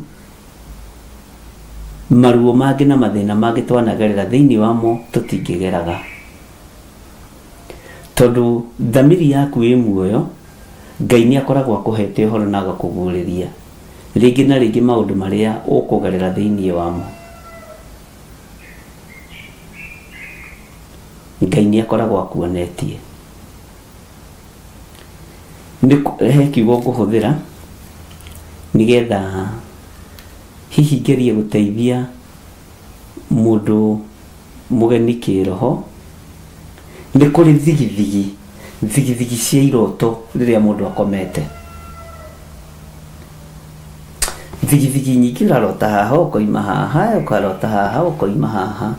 maruo mangĩ na mathĩna mangĩ twanagerera thĩinĩ wamo tũtingĩgeraga. Tondũ thamiri yaku ĩ muoyo, Ngai nĩ akoragwo akũhete ũhoro na agakũguũrĩria rĩngĩ na rĩngĩ maũndũ marĩa ũkũgerera thĩinĩ wamo. Ngai nĩ akoragwo akuonetie. Nĩ he kiugo ngũhũthĩra nĩgetha hihi ngerie gũteithia mũndũ mũgeni kĩroho. Nĩ kũrĩ thigithigi, thigithigi cia iroto rĩrĩa mũndũ akomete. Thigithigi nyingĩ ũrarota haha ũkoima haha, ũkarota haha ũkoima haha.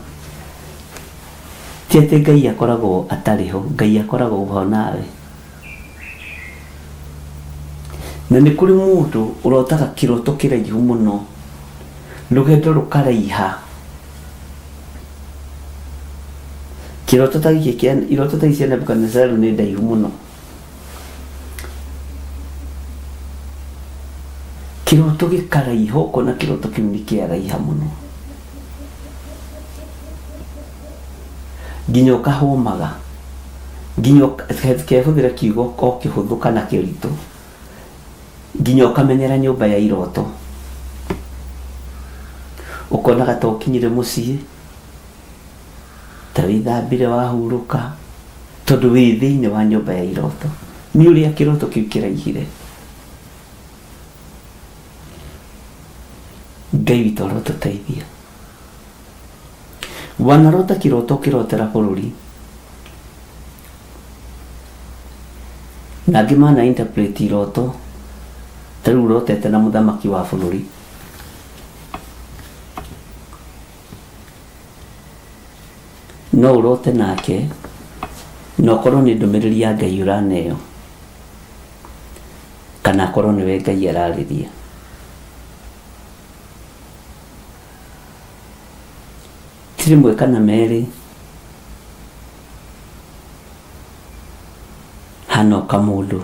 Ti atĩ Ngai akoragwo atarĩ ho, Ngai akoragwo ho nawe. Na nĩ kũrĩ mũndũ ũrotaga kĩroto kĩraihu mũno, rũgendo rũkaraiha. Kĩroto ta gĩkĩ kĩa, iroto ta ici cia Nebukadinezaru nĩ ndaihu mũno. Kĩroto gĩkaraiha ũkona kĩroto kĩu nĩ kĩaraiha mũno. Nginya ũkahũmaga, nginya kehũthĩre kiugo o kĩhũthũ kana kĩritũ, nginya ũkamenyera nyũmba ya iroto. Ũkonaga ta ũkinyire mũciĩ, ta wĩthambire wahurũka, tondũ wĩ thĩinĩ wa nyũmba ya iroto. Nĩ ũrĩa kĩroto kĩu kĩraihire. Ngai witũ arotũteithia. Wanarota kĩroto ũkĩrotera bũrũri, na angĩ mana interpret iroto ta rĩu ũrotete na mũthamaki wa bũrũri. No ũrote nake na ũkorwo nĩ ndũmĩrĩri ya Ngai ũraneo, kana akorwo nĩwe Ngai ararĩria. Ti rĩmwe kana merĩ hanoka mũndũ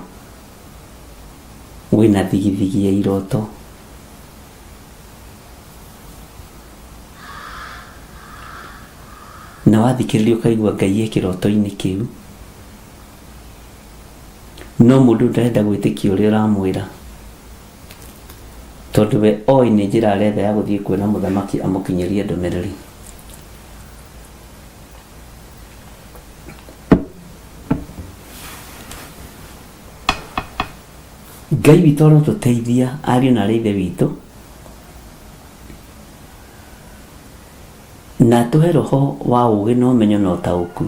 wĩna thigithigi ya iroto. Na wathikĩrĩria ũkaigua Ngai e kĩroto-inĩ kĩu, no mũndũ ndarenda gwĩtĩkia ũrĩa ũramwĩra. Tondũ we oĩ nĩ njĩra aretha ya gũthiĩ kuona mũthamaki amũkinyĩrie ndũmĩrĩri. Ngai witũ arotũteithia ariũ na aarĩ a Ithe witũ, na atũhe roho wa ũũgĩ na ũmenyo na ũtaũku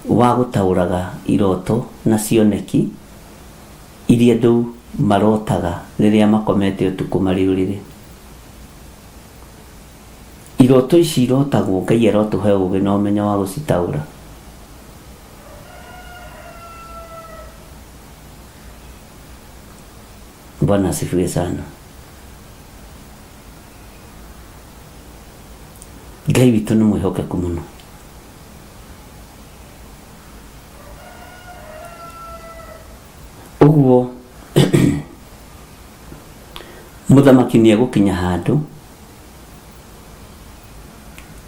wa gũtaũraga iroto na cioneki iria andũ marotaga rĩrĩa makomete ũtukũ marĩ ũrĩrĩ. Iroto ici irotagwo Ngai arotũhe ũũgĩ na ũmenyo wa gũcitaũra. Bwana asifiwe sana. Ngai witũ nĩ mwĩhokeku mũno. Ũguo mũthamaki nĩ egũkinya handũ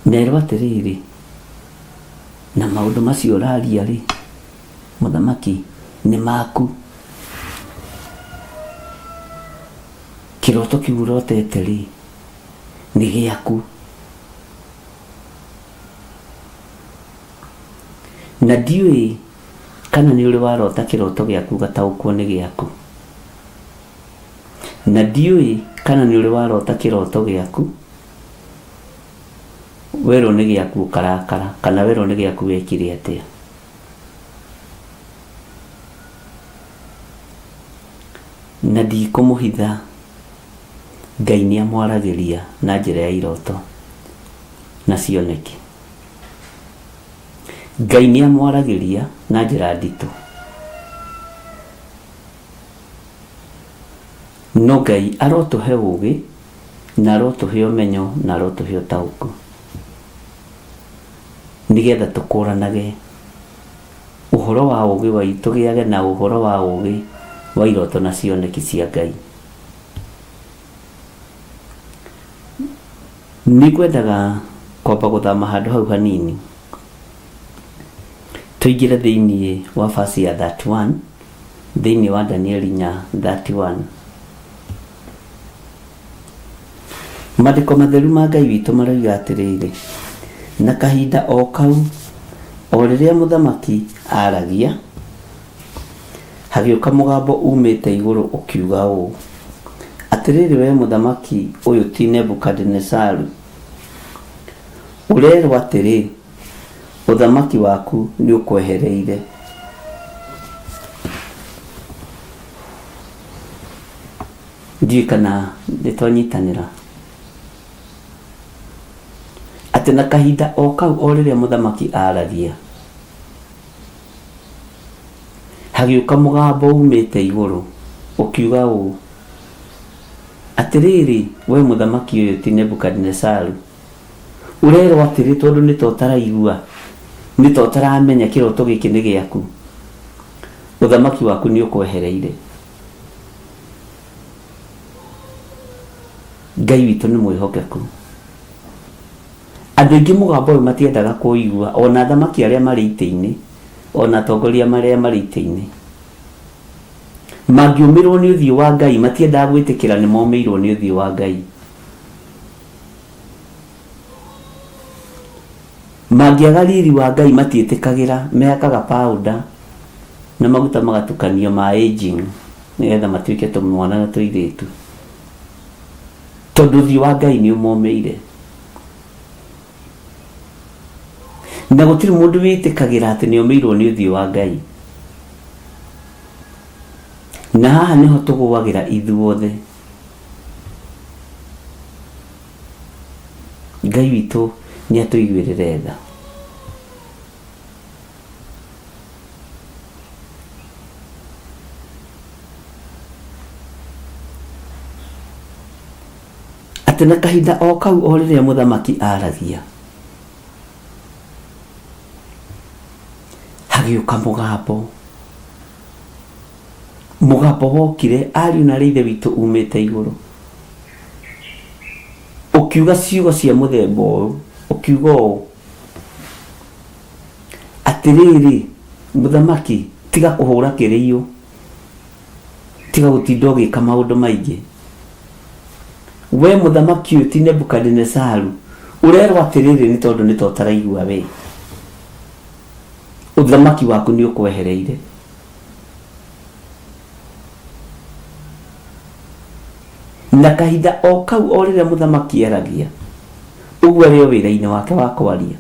na erwo atĩrĩrĩ, na maũndũ macio ũraria rĩ, mũthamaki nĩ maku. Kĩroto kĩu ũrotete rĩ, nĩ gĩaku. Na ndiũĩ kana nĩ ũrĩ warota kĩroto gĩaku ũgataũkwo nĩ gĩaku. Na ndiũĩ kana nĩ ũrĩ warota kĩroto gĩaku werwo nĩ gĩaku ũkarakara, kana werwo nĩ gĩaku wekire atĩa. Na ndikũmũhitha, Ngai nĩ amwaragĩria na njĩra ya iroto na cioneki. Ngai nĩ amwaragĩria na njĩra nditũ. No Ngai arotũhe ũũgĩ na arotũhe ũmenyo na arotũhe ũtaũku nĩgetha tũkũranage ũhoro wa ũũgĩ wa tũgĩage na ũhoro wa ũũgĩ wa iroto na cioneki cia Ngai. Nĩngwendaga kwamba gũthama handũ hau hanini tũingĩre thĩinĩ wa verse ya 31 thĩinĩ wa Danieli 4:31. Maandĩko matheru ma Ngai witũ maroiga atĩrĩrĩ, na kahinda o kau, o rĩrĩa mũthamaki aaragia, hagĩũka mũgambo umĩte igũrũ ũkiuga ũũ, atĩrĩrĩ we mũthamaki ũyũ ti Nebukadinezaru, ũrerwo atĩrĩ, ũthamaki waku nĩ ũkwehereire. Ndiũĩ kana nĩ twanyitanĩra. Atĩ na kahinda o kau o rĩrĩa mũthamaki aaragia, hagĩũka mũgambo umĩte igũrũ ũkiuga ũũ, atĩrĩrĩ we mũthamaki ũyũ ti Nebukadinezaru, ũrerwo atĩrĩ tondũ nĩ ta ũtaraigua, nĩ ta ũtaramenya kĩroto gĩkĩ nĩ gĩaku, ũthamaki waku nĩ ũkwehereire. Ngai witũ nĩ mwĩhokeku. Andũ aingĩ mũgambo ũyũ matiendaga kũigua, ona athamaki arĩa marĩ itĩ-inĩ, ona atongoria marĩa marĩ itĩ-inĩ. Mangĩũmĩrwo nĩ ũthiũ wa Ngai, matiendaga gwĩtĩkĩra nĩ momĩirwo nĩ ũthiũ wa Ngai. Mangĩaga riri wa Ngai matiĩtĩkagĩra, mehakaga powder na maguta magatukanio ma aging nĩgetha matuĩke tũmwana na tũirĩtu. Tondũ ũthiũ wa Ngai nĩ ũmomĩire. Na gũtirĩ mũndũ wĩtĩkagĩra atĩ nĩ omĩirwo nĩ ũthiũ wa Ngai. Na haha nĩho tũgũagĩra ithuothe. Ngai witũ nĩ atũiguĩrĩre tha. Atĩ na kahinda o kau o rĩrĩa mũthamaki aaragia, hagĩũka mũgambo. Mũgambo wokire ariũ na arĩ ithe witũ umĩte igũrũ, ũkiuga ciugo cia mũthemba ũyũ, ũkiuga ũũ, atĩrĩrĩ mũthamaki, tiga kũhũra kĩrĩiyũ, tiga gũtinda ũgĩka maũndũ maingĩ. We mũthamaki ũyũ ti Nebukadinezaru, ũrerwo atĩrĩrĩ nĩ tondũ nĩ ta ũtaraigua we, ũthamaki waku nĩ ũkwehereire. Na kahinda o kau o rĩrĩa mũthamaki aragia, ũguo arĩ o wĩra-inĩ wake wa kwaria,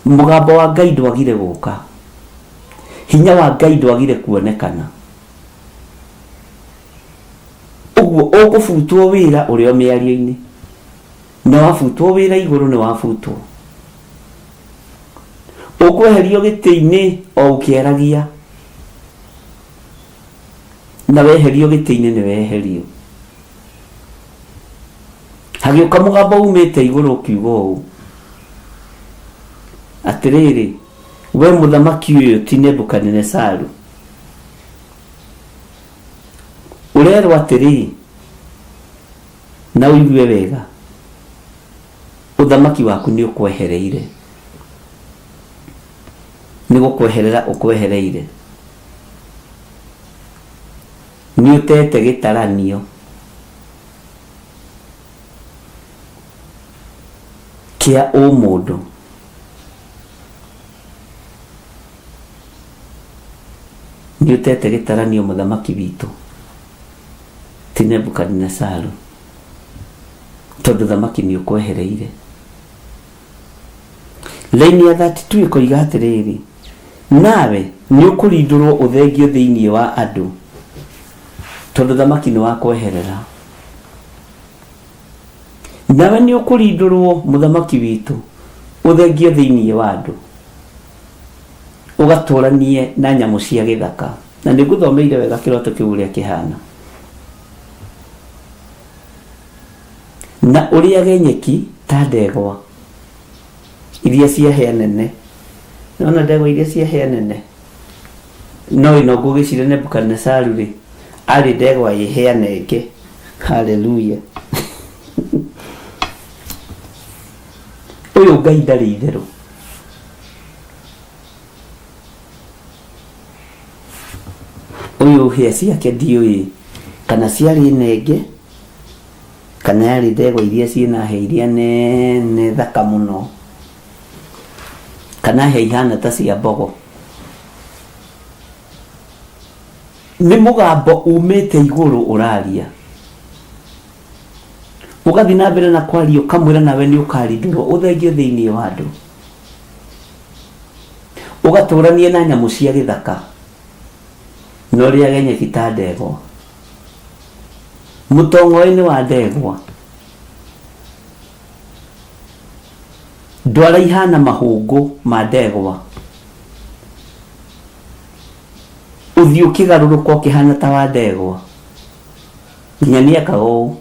mũgambo wa Ngai ndwagire gũka, hinya wa Ngai ndwagire kuonekana. Ũguo ũkũbutwo wĩra ũrĩ o mĩario-inĩ, na wabutwo wĩra igũrũ nĩ wabutwo. Ũkweherio gĩtĩ-inĩ o ũkĩaragia, na weherio gĩtĩ-inĩ nĩ weherio. Hagĩũka mũgambo umĩte igũrũ ũkiuga ũũ, atĩrĩrĩ, we mũthamaki ũyũ ti Nebukadinezaru, ũrerwo atĩrĩ, na ũigue wega, ũthamaki waku nĩ ũkwehereire, nĩ gũkweherera ũkwehereire, nĩ ũtete gĩtaranio kĩa ũmũndũ. Nĩ ũtete gĩtaranio mũthamaki witũ ti Nebukadinezaru, tondũ thamaki nĩ ũkwehereire. Laini ya 32 ĩkoiga atĩrĩrĩ, nawe nĩ ũkũrindũrwo ũthengio thĩinĩ wa andũ. Tondũ thamaki nĩ wa kweherera. Nawe nĩ ũkũrindũrwo mũthamaki witũ, ũthengio thĩinĩ wa andũ, ũgatũranie na nyamũ cia gĩthaka. Na nĩ ngũthomeire wega kĩroto kĩu ũrĩa kĩhana. Na ũrĩage nyeki ta ndegwa iria cia hĩa nene. Nĩwona ndegwa iria cia hĩa nene? No ĩno ngũgĩciria Nebukadinesaru rĩ, arĩ ndegwa ĩ hĩa nenge. Haleluya. Ũyũ Ngai ndarĩ itherũ. Ũyũ hĩa ciake ndiũĩ kana ciarĩ nenge kana yarĩ ndegwa iria ciĩna hĩa iria nene thaka mũno kana hĩa ihana ta cia mbogo. Nĩ mũgambo umĩte igũrũ ũraria. Ũgathiĩ na mbere na kwaria ũkamwĩra nawe nĩ ũkarindũrwo ũthengio thĩinĩ wa andũ. Ũgatũranie na nyamũ cia gĩthaka na ũrĩage nyeki ta ndegwa. Mũtong'oĩ nĩ wa ndegwa. Ndwara ihana mahũngũ ma ndegwa. Ũthiũ ũkĩgarũrũka ũkĩhana ta wa ndegwa. Nginya nĩekaga ũũ.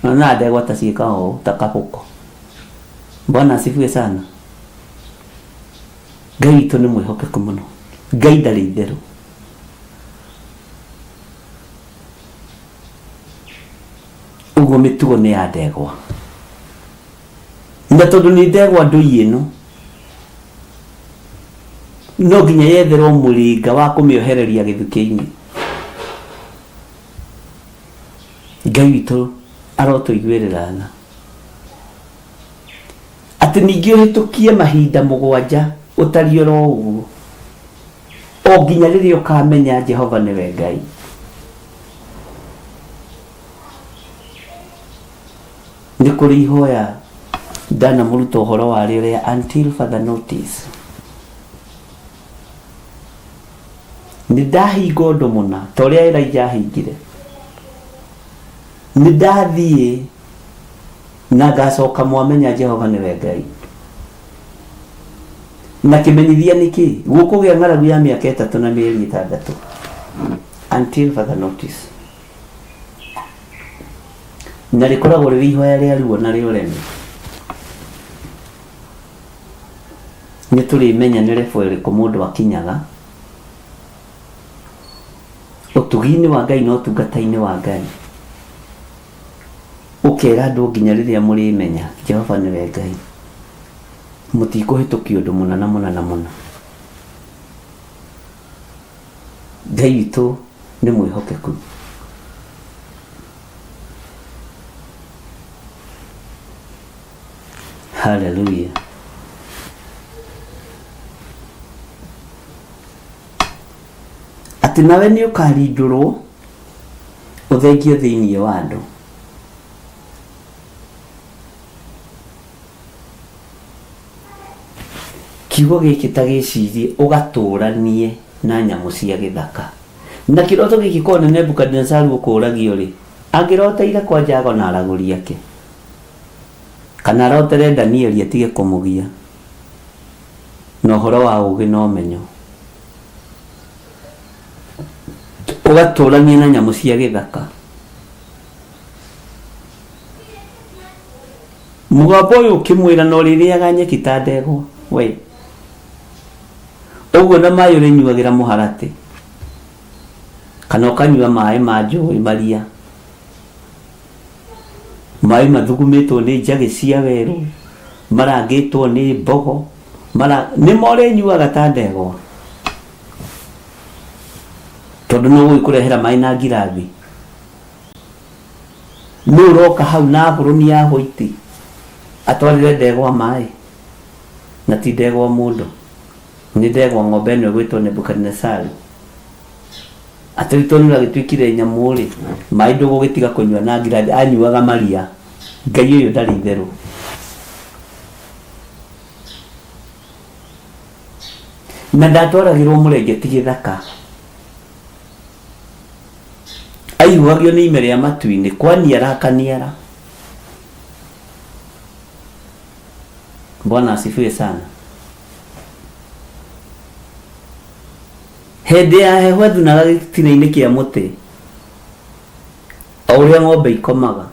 Naona ndegwa ta ciĩkaga ũũ ta kabũko. Bwana asifiwe sana. Ngai witũ nĩ mwĩhokeku mũno. Ngai ndarĩ itherũ. Ũguo mĩtugo nĩ ya ndegwa. Na tondũ nĩ ndegwa ndũi ĩno, no nginya yetherwo mũrĩnga wa kũmĩohereria gĩthukĩ-inĩ. Ngai witũ arotũiguĩrĩra tha. Atĩ ningĩ ũhĩtũkie mahinda mũgwanja ũtariĩ oro ũguo, o nginya rĩrĩa ũkamenya Jehova nĩwe Ngai. Nĩ kũrĩ ihoya ndanamũruta ũhoro warĩo rĩa until further notice. Nĩ ndahinga ũndũ mũna ta ũrĩa Elijah ahingire. Nĩ ndathiĩ na ngacoka mwamenya Jehova nĩwe Ngai. Na kĩmenyithia nĩ kĩ? Gũkũgĩa ng'aragu ya mĩaka ĩtatũ na mĩeri ĩtandatũ. Until further notice. Na rĩkoragwo rĩrĩ ihoya rĩa ruo na rĩa ũremi. Nĩ tũrĩmenya nĩ level ĩrĩkũ mũndũ akinyaga ũtugi-inĩ wa Ngai na ũtungata-inĩ wa Ngai. Ũkera andũ nginya rĩrĩa mũrĩmenya Jehova nĩwe Ngai. Mũtikũhĩtũkia ũndũ mũna na mũna na mũna. Ngai witũ nĩ mwĩhokeku. Haleluya. Atĩ nawe nĩ ũkarindũrwo ũthengio thĩinĩ wa andũ. Kiugo gĩkĩ ta gĩcirie ũgatũranie na nyamũ cia gĩthaka. Na kĩroto gĩkĩ korwo nĩ Nebukadinezaru ũkũragio rĩ, angĩroteire kwa Jago na aragũri ake. Kana arotere Danieli atige kũmũgia na ũhoro wa ũũgĩ na ũmenyo. Ũgatũrania na nyamũ cia gĩthaka. Mũgambo ũyũ ũkĩmwĩra na ũrĩrĩaga nyeki ta ndegwa. We. Ũguo na maĩ ũrĩnyuagĩra mũharatĩ. Kana ũkanyua maĩ ma njũĩ maria. Maĩ mathugumĩtwo nĩ njagĩ cia werũ, marangĩtwo nĩ mbogo, mara nĩmo ũrĩnyuaga ta ndegwa. Tondũ nũ ũgũgĩkũrehera maĩ na ngirathi? Nũ ũroka hau na abũrũni ya hwaiti atwarĩre ndegwa maĩ? Na ti ndegwa mũndũ, nĩ ndegwa ng'ombe ĩno ĩgwĩtwo Nebukadinesaru. Atĩ rĩu tondũ nĩũragĩtuĩkire nyamũ-rĩ, maĩ ndũgũgĩtiga kũnyua na ngirathi, anyuaga maria. Ngai ũyũ ndarĩ itherũ. Na ndatwaragĩrwo mũrengeti gĩthaka. Aihũhagio nĩ ime rĩa matu-inĩ, kwaniara akaniara. Bwana asifiwe sana. Hĩndĩ ya heho ethunaga gĩtina-inĩ kĩa mũtĩ, o ũrĩa ng'ombe ikomaga.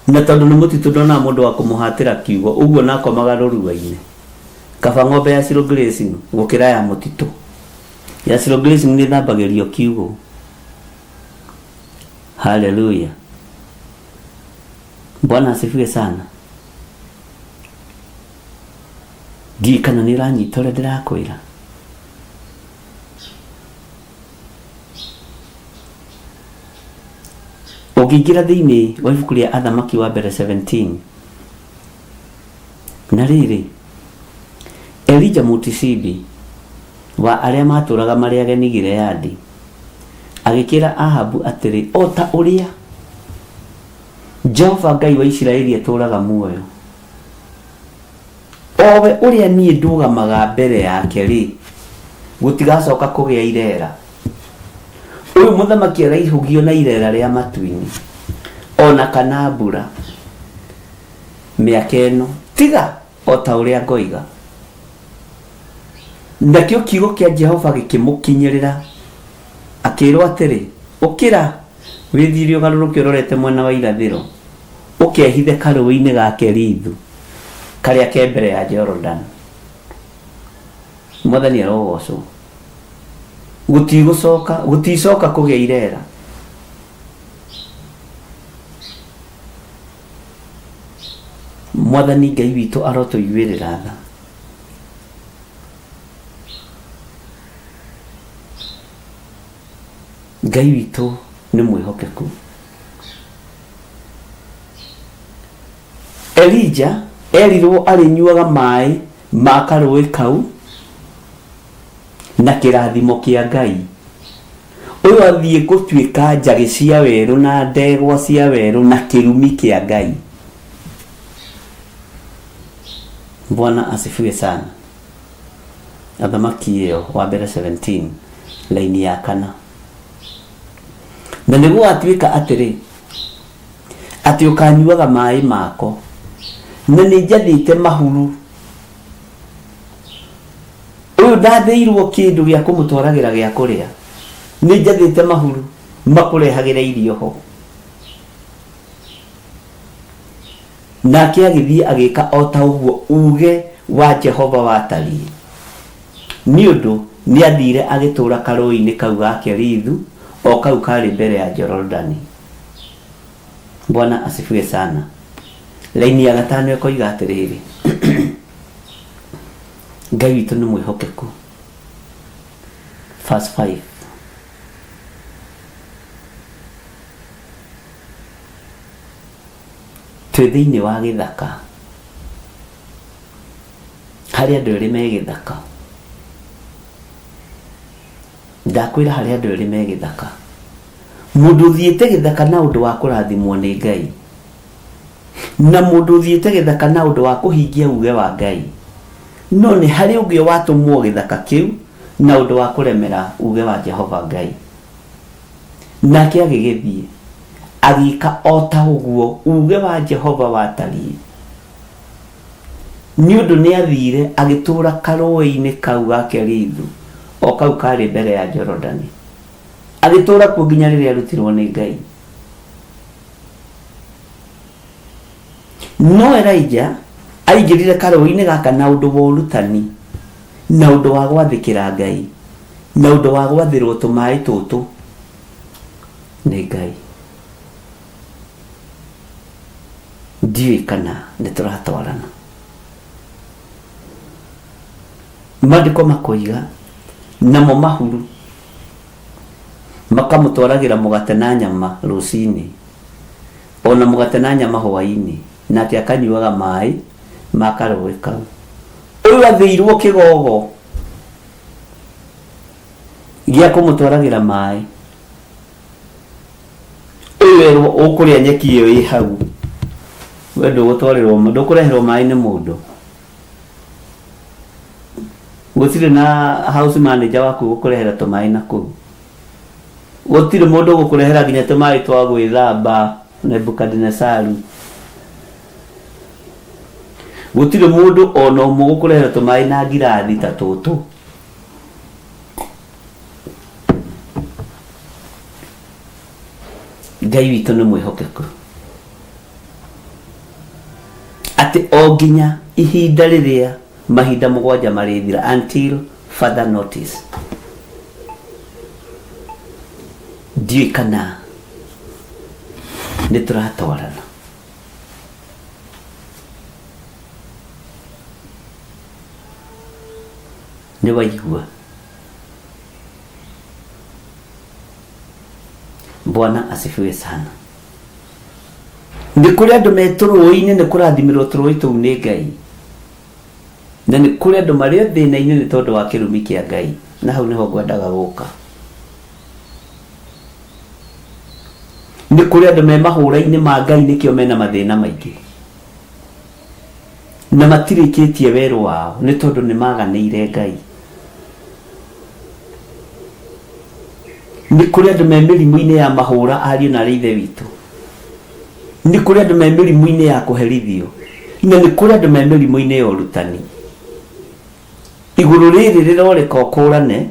Na tondũ nĩ mũtitũ ndonaga mũndũ wa kũmũhatĩra kiugo, ũguo na akomaga rũrua-inĩ. Kaba ng'ombe ya zero grazing gũkĩra ya mũtitũ. Ya zero grazing nĩ ĩthambagĩrio kiugũ. Haleluya. Bwana asifiwe sana. Ndiũĩ kana nĩ ũranyita ũrĩa ndĩrakwĩra. Ũngĩingĩra thĩinĩ wa ibuku rĩa Athamaki wa mbere 17, na rĩrĩ, Elija Mũtisibi wa arĩa maatũũraga marĩ ageni Gileadi agĩkĩĩra Ahabu atĩrĩ, O ta ũrĩa Jehova Ngai wa Isiraeli atũũraga muoyo, o we ũrĩa niĩ ndũgamaga mbere yake-rĩ, gũtigacoka kũgĩa ireera. Ũyũ mũthamaki araihũgio na ireera rĩa matu-inĩ, o na kana mbura, mĩaka ĩno, tiga o ta ũrĩa ngoiga. Nakĩo kiugo kĩa Jehova gĩkĩmũkinyĩrĩra, akĩĩrwo atĩrĩ, Ũkĩra, wĩthiĩre ũgarũrũke ũrorete mwena wa irathĩro, ũkehithe karũũĩ-inĩ ga Kerithu, karĩa ke mbere ya Jorodani. Mwathani arogocwo. Gũtigũcoka, gũticoka kũgĩa ireera. Mwathani Ngai witũ arotũiguĩrĩra tha. Ngai witũ nĩ mwĩhokeku. Elija erirwo arĩnyuaga maĩ ma karũĩ kau na kĩrathimo kĩa Ngai. Ũyũ athiĩ gũtuĩka njagĩ cia werũ na ndegwa cia werũ na kĩrumi kĩa Ngai. Bwana asifiwe sana. Athamaki ĩyo wa mbere 17 laini ya kana. Na nĩ gũgatuĩka atĩrĩ, atĩ ũkanyuaga maĩ mako, na nĩ njathĩte mahuru. Ũyũ ndathĩirwo kĩndũ gĩa kũmũtwaragĩra gĩa kũrĩa, nĩ njathĩte mahuru makũrehagĩre irio ho. Nake agĩthiĩ agĩka o ta ũguo uuge wa Jehova watariĩ, nĩ ũndũ nĩaathiire agĩtũũra karũũĩ-inĩ kau ga Kerithu, o kau kaarĩ mbere ya Jorodani. Bwana asifiwe sana. Laini ya gatano ĩkoiga atĩrĩrĩ, Ngai witũ nĩ mwĩhokeku. Verse 5. Twĩ thĩinĩ wa gĩthaka. Harĩ andũ erĩ me gĩthaka. Ndakwĩra harĩ andũ erĩ me gĩthaka. Mũndũ ũthiĩte gĩthaka na ũndũ wa kũrathimwo nĩ Ngai, na mũndũ ũthiĩte gĩthaka na ũndũ wa kũhingia uge wa Ngai. No nĩ harĩ ũngĩ watũmwo gĩthaka kĩu na ũndũ wa kũremera uge wa Jehova Ngai. Nake agĩgĩthiĩ, agĩĩka o ta ũguo uuge wa Jehova watariĩ, nĩ ũndũ nĩaathiire agĩtũũra karũũĩ-inĩ kau ga Kerithu, o kau kaarĩ mbere ya Jorodani, agĩtũũra kuo nginya rĩrĩa aarutirũo nĩ Ngai. No Elija aingĩrire karũũĩ-inĩ gaka na ũndũ wa ũrutani, na ũndũ wa gwathĩkĩra Ngai, na ũndũ wa gwathĩrwo tũmaĩ tũtũ nĩ Ngai. Ndiũĩ kana nĩ tũratwarana. Maandĩko makoiga, namo mahuru makamũtwaragĩra mũgate na nyama rũcinĩ, o na mũgate na nyama hwaĩ-inĩ, nake akanyuaga maĩ ma karũũĩ kau. Ũyũ athĩirwo kĩgogo gĩa kũmũtwaragĩra maĩ. Ũyũ erwo ũkũrĩa nyeki ĩyo ĩ hau, we ndũgũtwarĩrwo, ndũkũreherwo maĩ nĩ mũndũ. Gũtirĩ na house manager waku gũkũrehera tũmaĩ na kũu. Gũtirĩ mũndũ ũgũkũrehera nginya tũmaĩ twa gwĩthamba Nebukadinesaru. Gũtirĩ mũndũ ona ũmwe ũgũkũrehera tũmaĩ na ngirathi ta tũtũ. Ngai witũ nĩ mwĩhokeku atĩ o nginya ihinda rĩrĩa mahinda mũgwanja marĩthira, until further notice. Ndiũĩ kana nĩ tũratwarana. Nĩ waigua? Bwana asifiwe sana. Nĩ kũrĩ andũ me tũrũĩ-inĩ, nĩ kũrathimĩrwo tũrũĩ tũu nĩ Ngai, na nĩ kũrĩ andũ marĩ o thĩna-inĩ nĩ tondũ wa kĩrumi kĩa Ngai, na hau nĩho ngwendaga gũka. Nĩ kũrĩ andũ me mahũra-inĩ ma Ngai, nĩkĩo mena mathĩna maingĩ na matirĩkĩtie werũ wao nĩ tondũ nĩ maganĩire Ngai. Nĩ kũrĩ andũ me mĩrimũ-inĩ ya mahũra, ariũ na arĩ ithe witũ. Nĩ kũrĩ andũ me mĩrimũ-inĩ ya kũherithio, na nĩ kũrĩ andũ me mĩrimũ-inĩ ya ũrutani. Igũrũ rĩrĩ rĩroreka ũkũrane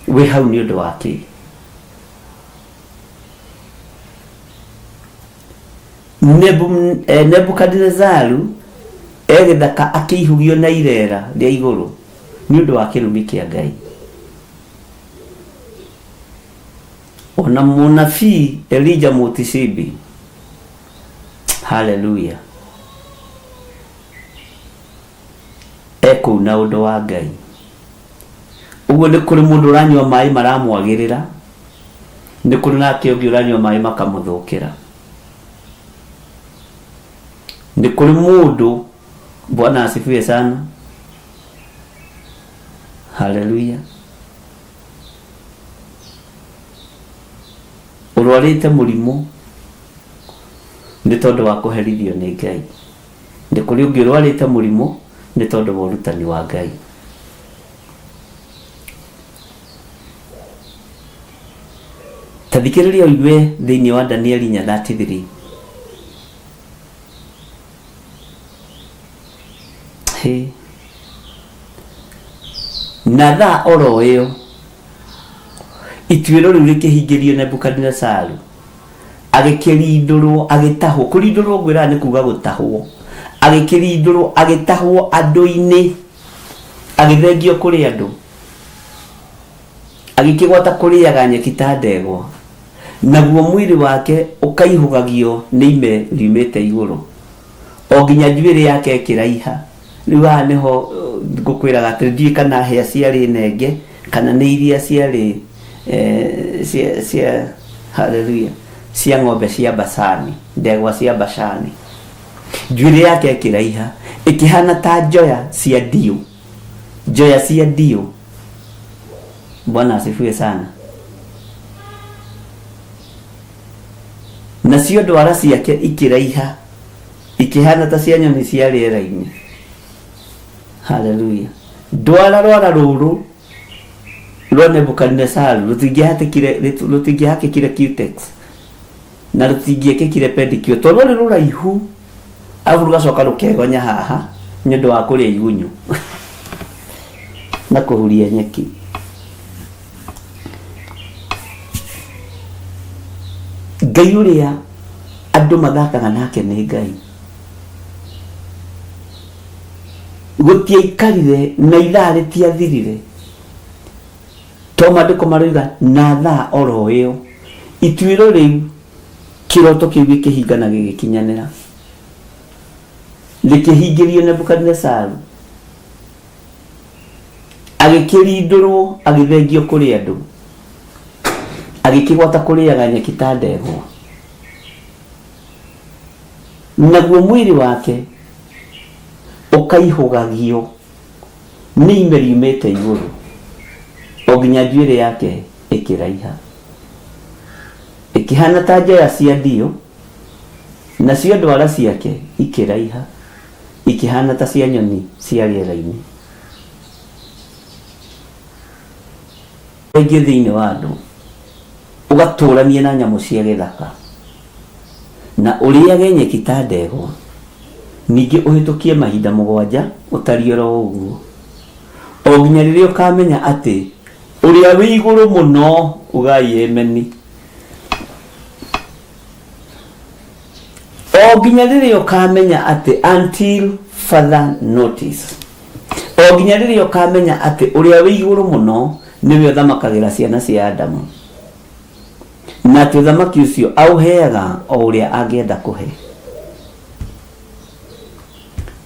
wĩ hau nĩ ũndũ wa kĩ? Nebukadinezaru e gĩthaka akĩihũgio na ireera rĩa igũrũ nĩ ũndũ wa kĩrumi kĩa Ngai. Ona mũnabii Elija Mũtishibi, haleluya, e kũu na ũndũ wa Ngai. Ũguo nĩ kũrĩ mũndũ ũranyua maĩ maramwagĩrĩra, nĩ kũrĩ nake ũngĩ ũranyua maĩ makamũthũkĩra. Nĩ kũrĩ mũndũ, Bwana asifiwe sana, haleluya, ũrwarĩte mũrimũ nĩ tondũ wa kũherithio nĩ Ngai. Nĩ kũrĩ ũngĩ ũrwarĩte mũrimũ nĩ tondũ wa ũrutani wa Ngai. Ta thikĩrĩria ũigue thĩinĩ wa Danieli 4:33. Hĩ. Na thaa oro ĩyo ituĩro rĩu rĩkĩhingĩrio Nebukadinesaru, agĩkĩrindũrwo, agĩtahwo. Kũrindũrwo ngwĩraga nĩ kuga gũtahwo. Agĩkĩrindũrwo, agĩtahwo andũ-inĩ, agĩthengio kũrĩ andũ, agĩkĩgwata kũrĩaga nyeki ta ndegwa, naguo mwĩrĩ wake ũkaihũgagio nĩ ime riumĩte igũrũ, o nginya njuĩrĩ yake ĩkĩraiha. Rĩu haha nĩho ngũkwĩraga atĩ ndiũĩ kana hĩa ciarĩ nenge kana nĩ iria ciarĩ cia cia haleluya cia ng'ombe cia Bashani, ndegwa cia Bashani. Njuĩrĩ yake ĩkĩraiha ĩkĩhana ta njoya cia ndiũ, njoya cia ndiũ. Bwana asifiwe sana. Nacio ndwara ciake ikĩraiha ikĩhana ta cia nyoni cia rĩera-inĩ. Haleluya. Ndwara rwara rũrũ rwa Nebukadinesaru rũtingĩhatĩkire rũtingĩhakĩkire cutex na rũtingĩekĩkire pedicure tondũ rwarĩ rũraihu, arabu rũgacoka rũkegonya haha nĩ ũndũ wa kũrĩa igunyũ na kũhuria nyeki. Ngai ũrĩa andũ mathakaga nake nĩ Ngai. Gũtiaikarire na ithaa rĩtiathirire, to maandĩko maroiga na thaa oro ĩyo ituĩro rĩu, kĩroto kĩu gĩkĩhinga na gĩgĩkinyanĩra, rĩkĩhingĩrio Nebukadinesaru. Agĩkĩrindũrwo agĩthengio kũrĩ andũ, agĩkĩgwata kũrĩaga nyeki ta ndegwa, naguo mwĩrĩ wake ũkaihũgagio nĩ ime riumĩte igũrũ, o nginya njuĩrĩ yake ĩkĩraiha, ĩkĩhaana ta njoya cia ndiũ, nacio ndwara ciake ikĩraiha. Ikĩhaana ta cia nyoni cia rĩera-inĩ. Aingĩ thĩinĩ wa andũ ũgatũranie na nyamũ cia gĩthaka na ũrĩage nyeki ta ndegwa, ningĩ ũhĩtũkie mahinda 7 ũtariĩ oro ũguo, o nginya rĩrĩa ũkamenya atĩ ũrĩa wĩ igũrũ mũno, ugai ameni, o nginya rĩrĩa ũkamenya atĩ until further notice, o nginya rĩrĩa ũkamenya atĩ ũrĩa wĩ igũrũ mũno nĩwe ũthamakagĩra ciana cia Adamu, na atĩ ũthamaki ũcio aũheaga o ũrĩa angĩenda kũhe.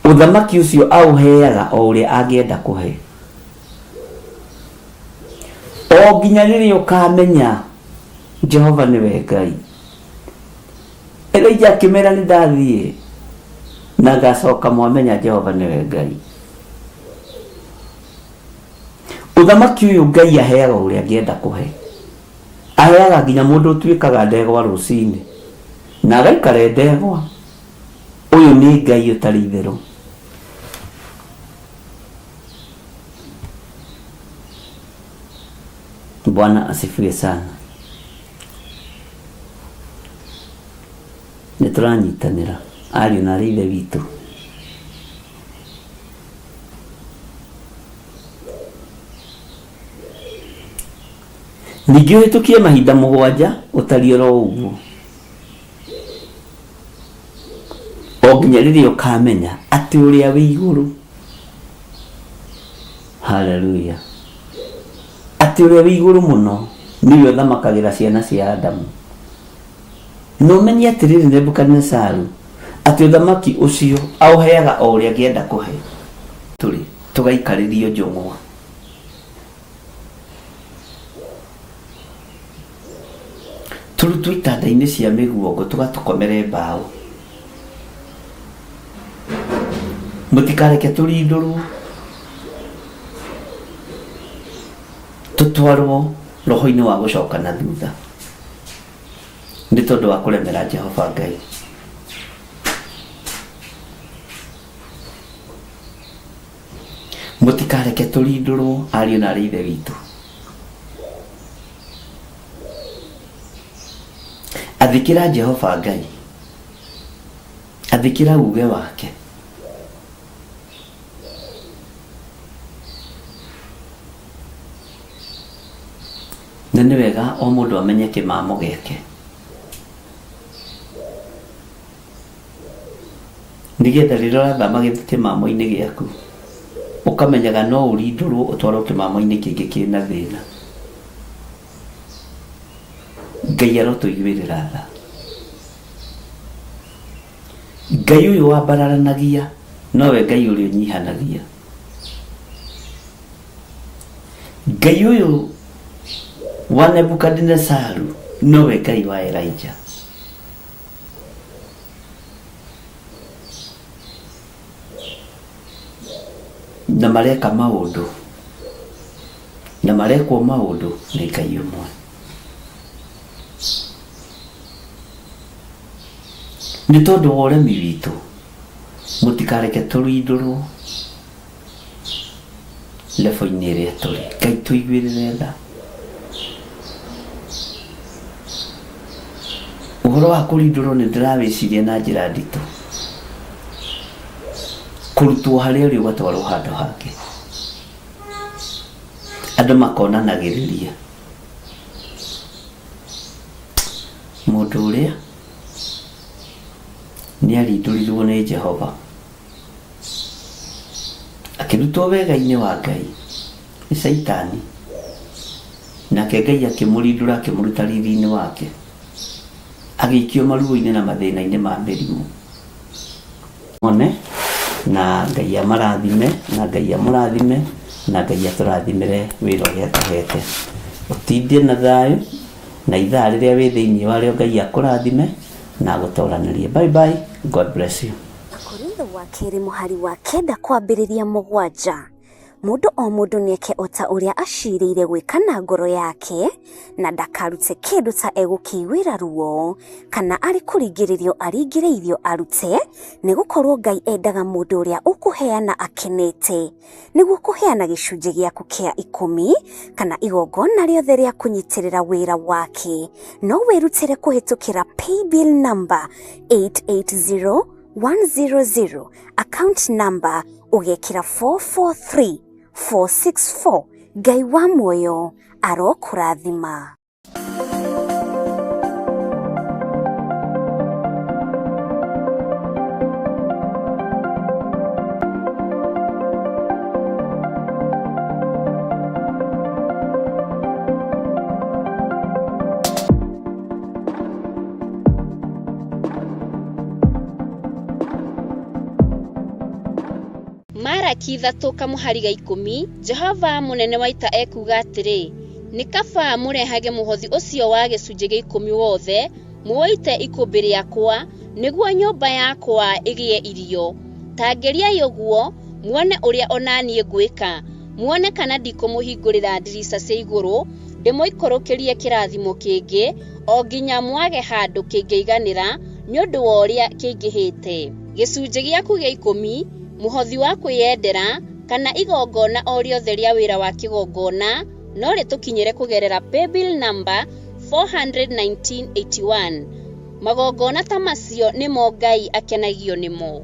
Ũthamaki ũcio aũheaga o ũrĩa angĩenda kũhe, o nginya rĩrĩa ũkamenya Jehova nĩwe Ngai. Elija akĩmera nĩ ndathiĩ na ngacoka mwamenya Jehova nĩwe Ngai. Ũthamaki ũyũ Ngai aheaga ũrĩa angĩenda kũhe. Aheaga nginya mũndũ ũtuĩkaga ndegwa rũcinĩ na agaikara e ndegwa. Ũyũ nĩ Ngai ũtarĩ itherũ. Bwana asifiwe sana. Nĩ tũranyitanĩra ariũ na arĩ ithe witũ. Ningĩ ũhĩtũkie mahinda 7 ũtariĩ oro ũguo, o nginya rĩrĩa ũkamenya atĩ ũrĩa wĩ igũrũ, haleluya, atĩ ũrĩa wĩ igũrũ mũno nĩwe ũthamakagĩra ciana cia Adamu. Na ũmenye atĩrĩrĩ Nebukadinesaru, atĩ ũthamaki ũcio aũheaga o ũrĩa angĩenda kũhe. Tũrĩ tũgaikarĩrio njũng'wa. Tũrutwo itanda-inĩ cia mĩguongo tũgatũkomere mbaũ. Mũtikareke tũrindũrwo tũtwarwo roho-inĩ wa gũcoka na thutha nĩ tondũ wa kũremera Jehova Ngai. Mũtikareke tũrindũrwo ariũ na arĩ ithe witũ. Athĩkĩra Jehova Ngai, athĩkĩra uge wake. Na nĩ wega o mũndũ amenye kĩmamo gĩake, nĩgetha rĩrĩa ũrathama kĩmamo-inĩ gĩaku ũkamenyaga no ũrindũrwo ũtwarwo kĩmamo-inĩ kĩngĩ kĩna thĩna. Ngai arotũiguĩrĩra tha. Ngai ũyũ wambararanagia nowe Ngai ũrĩa ũnyihanagia. Ngai ũyũ wa Nebukadinesaru nowe Ngai wa Elijah. Na mareka maũndũ na marekwo maũndũ nĩ Ngai ũmwe. Nĩ tondũ wa ũremi witũ, mũtikareke tũrindũrwo level-inĩ ĩrĩa tũrĩ. Ngai tũiguĩrĩre tha. Ũhoro wa kũrindũrwo nĩ ndĩrawĩciria na njĩra nditũ. Kũrutwo harĩa ũrĩ ũgatwarwo handũ hangĩ. Andũ makonanagĩrĩria. Mũndũ ũrĩa nĩ arindũrirwo nĩ Jehova, akĩrutwo wega-inĩ wa Ngai nĩ Caitani, nake Ngai akĩmũrindũra akĩmũruta riri-inĩ wake, agĩikio maruo-inĩ na mathĩna-inĩ ma mĩrimũ. One, na Ngai amarathime, na Ngai amũrathime, na Ngai atũrathimĩre wĩra ũrĩa atũhete. Ũtindie na thayũ, na ithaa rĩrĩa wĩ thĩinĩ warĩo Ngai akũrathime na agũtoranĩrie. Bye bye, God bless you. Akorintho wa kerĩ mũhari wa 9 kwambĩrĩria 7. Mũndũ o mũndũ nĩeke o ta ũrĩa acirĩire gwĩka na ngoro yake, na ndakarute kĩndũ ta egũkĩiguĩra ruo, kana arĩ kũringĩrĩrio aringĩrĩirio arute, nĩgũkorwo Ngai endaga mũndũ ũrĩa ũkũheana akenete. Nĩguo kũheana gĩcunjĩ gĩaku kĩa 10 kana igongona rĩothe rĩa kũnyitĩrĩra wĩra wake, no wĩrutĩre kũhĩtũkĩra paybill number 880100, account number ũgekĩra 443464. Ngai wa muoyo arokũrathima. Maraki 3 kamũhari ga 10, Jehova mũnene wa ita ekuuga atĩrĩ, nĩ kaba mũrehage mũhothi ũcio wa gĩcunjĩ gĩa 10 wothe, mũũite ikũmbĩ rĩakwa, nĩguo nyũmba yakwa ĩgĩe irio. Ta ngeriai ũguo, muone ũrĩa o na niĩ ngwĩka, muone kana ndikũmũhingũrĩra ndirica cia igũrũ, ndĩmũikũrũkĩrie kĩrathimo kĩngĩ, o nginya mwage handũ kĩngĩiganĩra nĩ ũndũ wa ũrĩa kĩingĩhĩte. Gĩcunjĩ gĩaku gĩa 10, mũhothi wa kwĩyendera, kana igongona o rĩothe rĩa wĩra wa kĩgongona, no rĩtũkinyĩre kũgerera paybill number 41981. Magongona ta macio nĩmo Ngai akenagio nĩmo.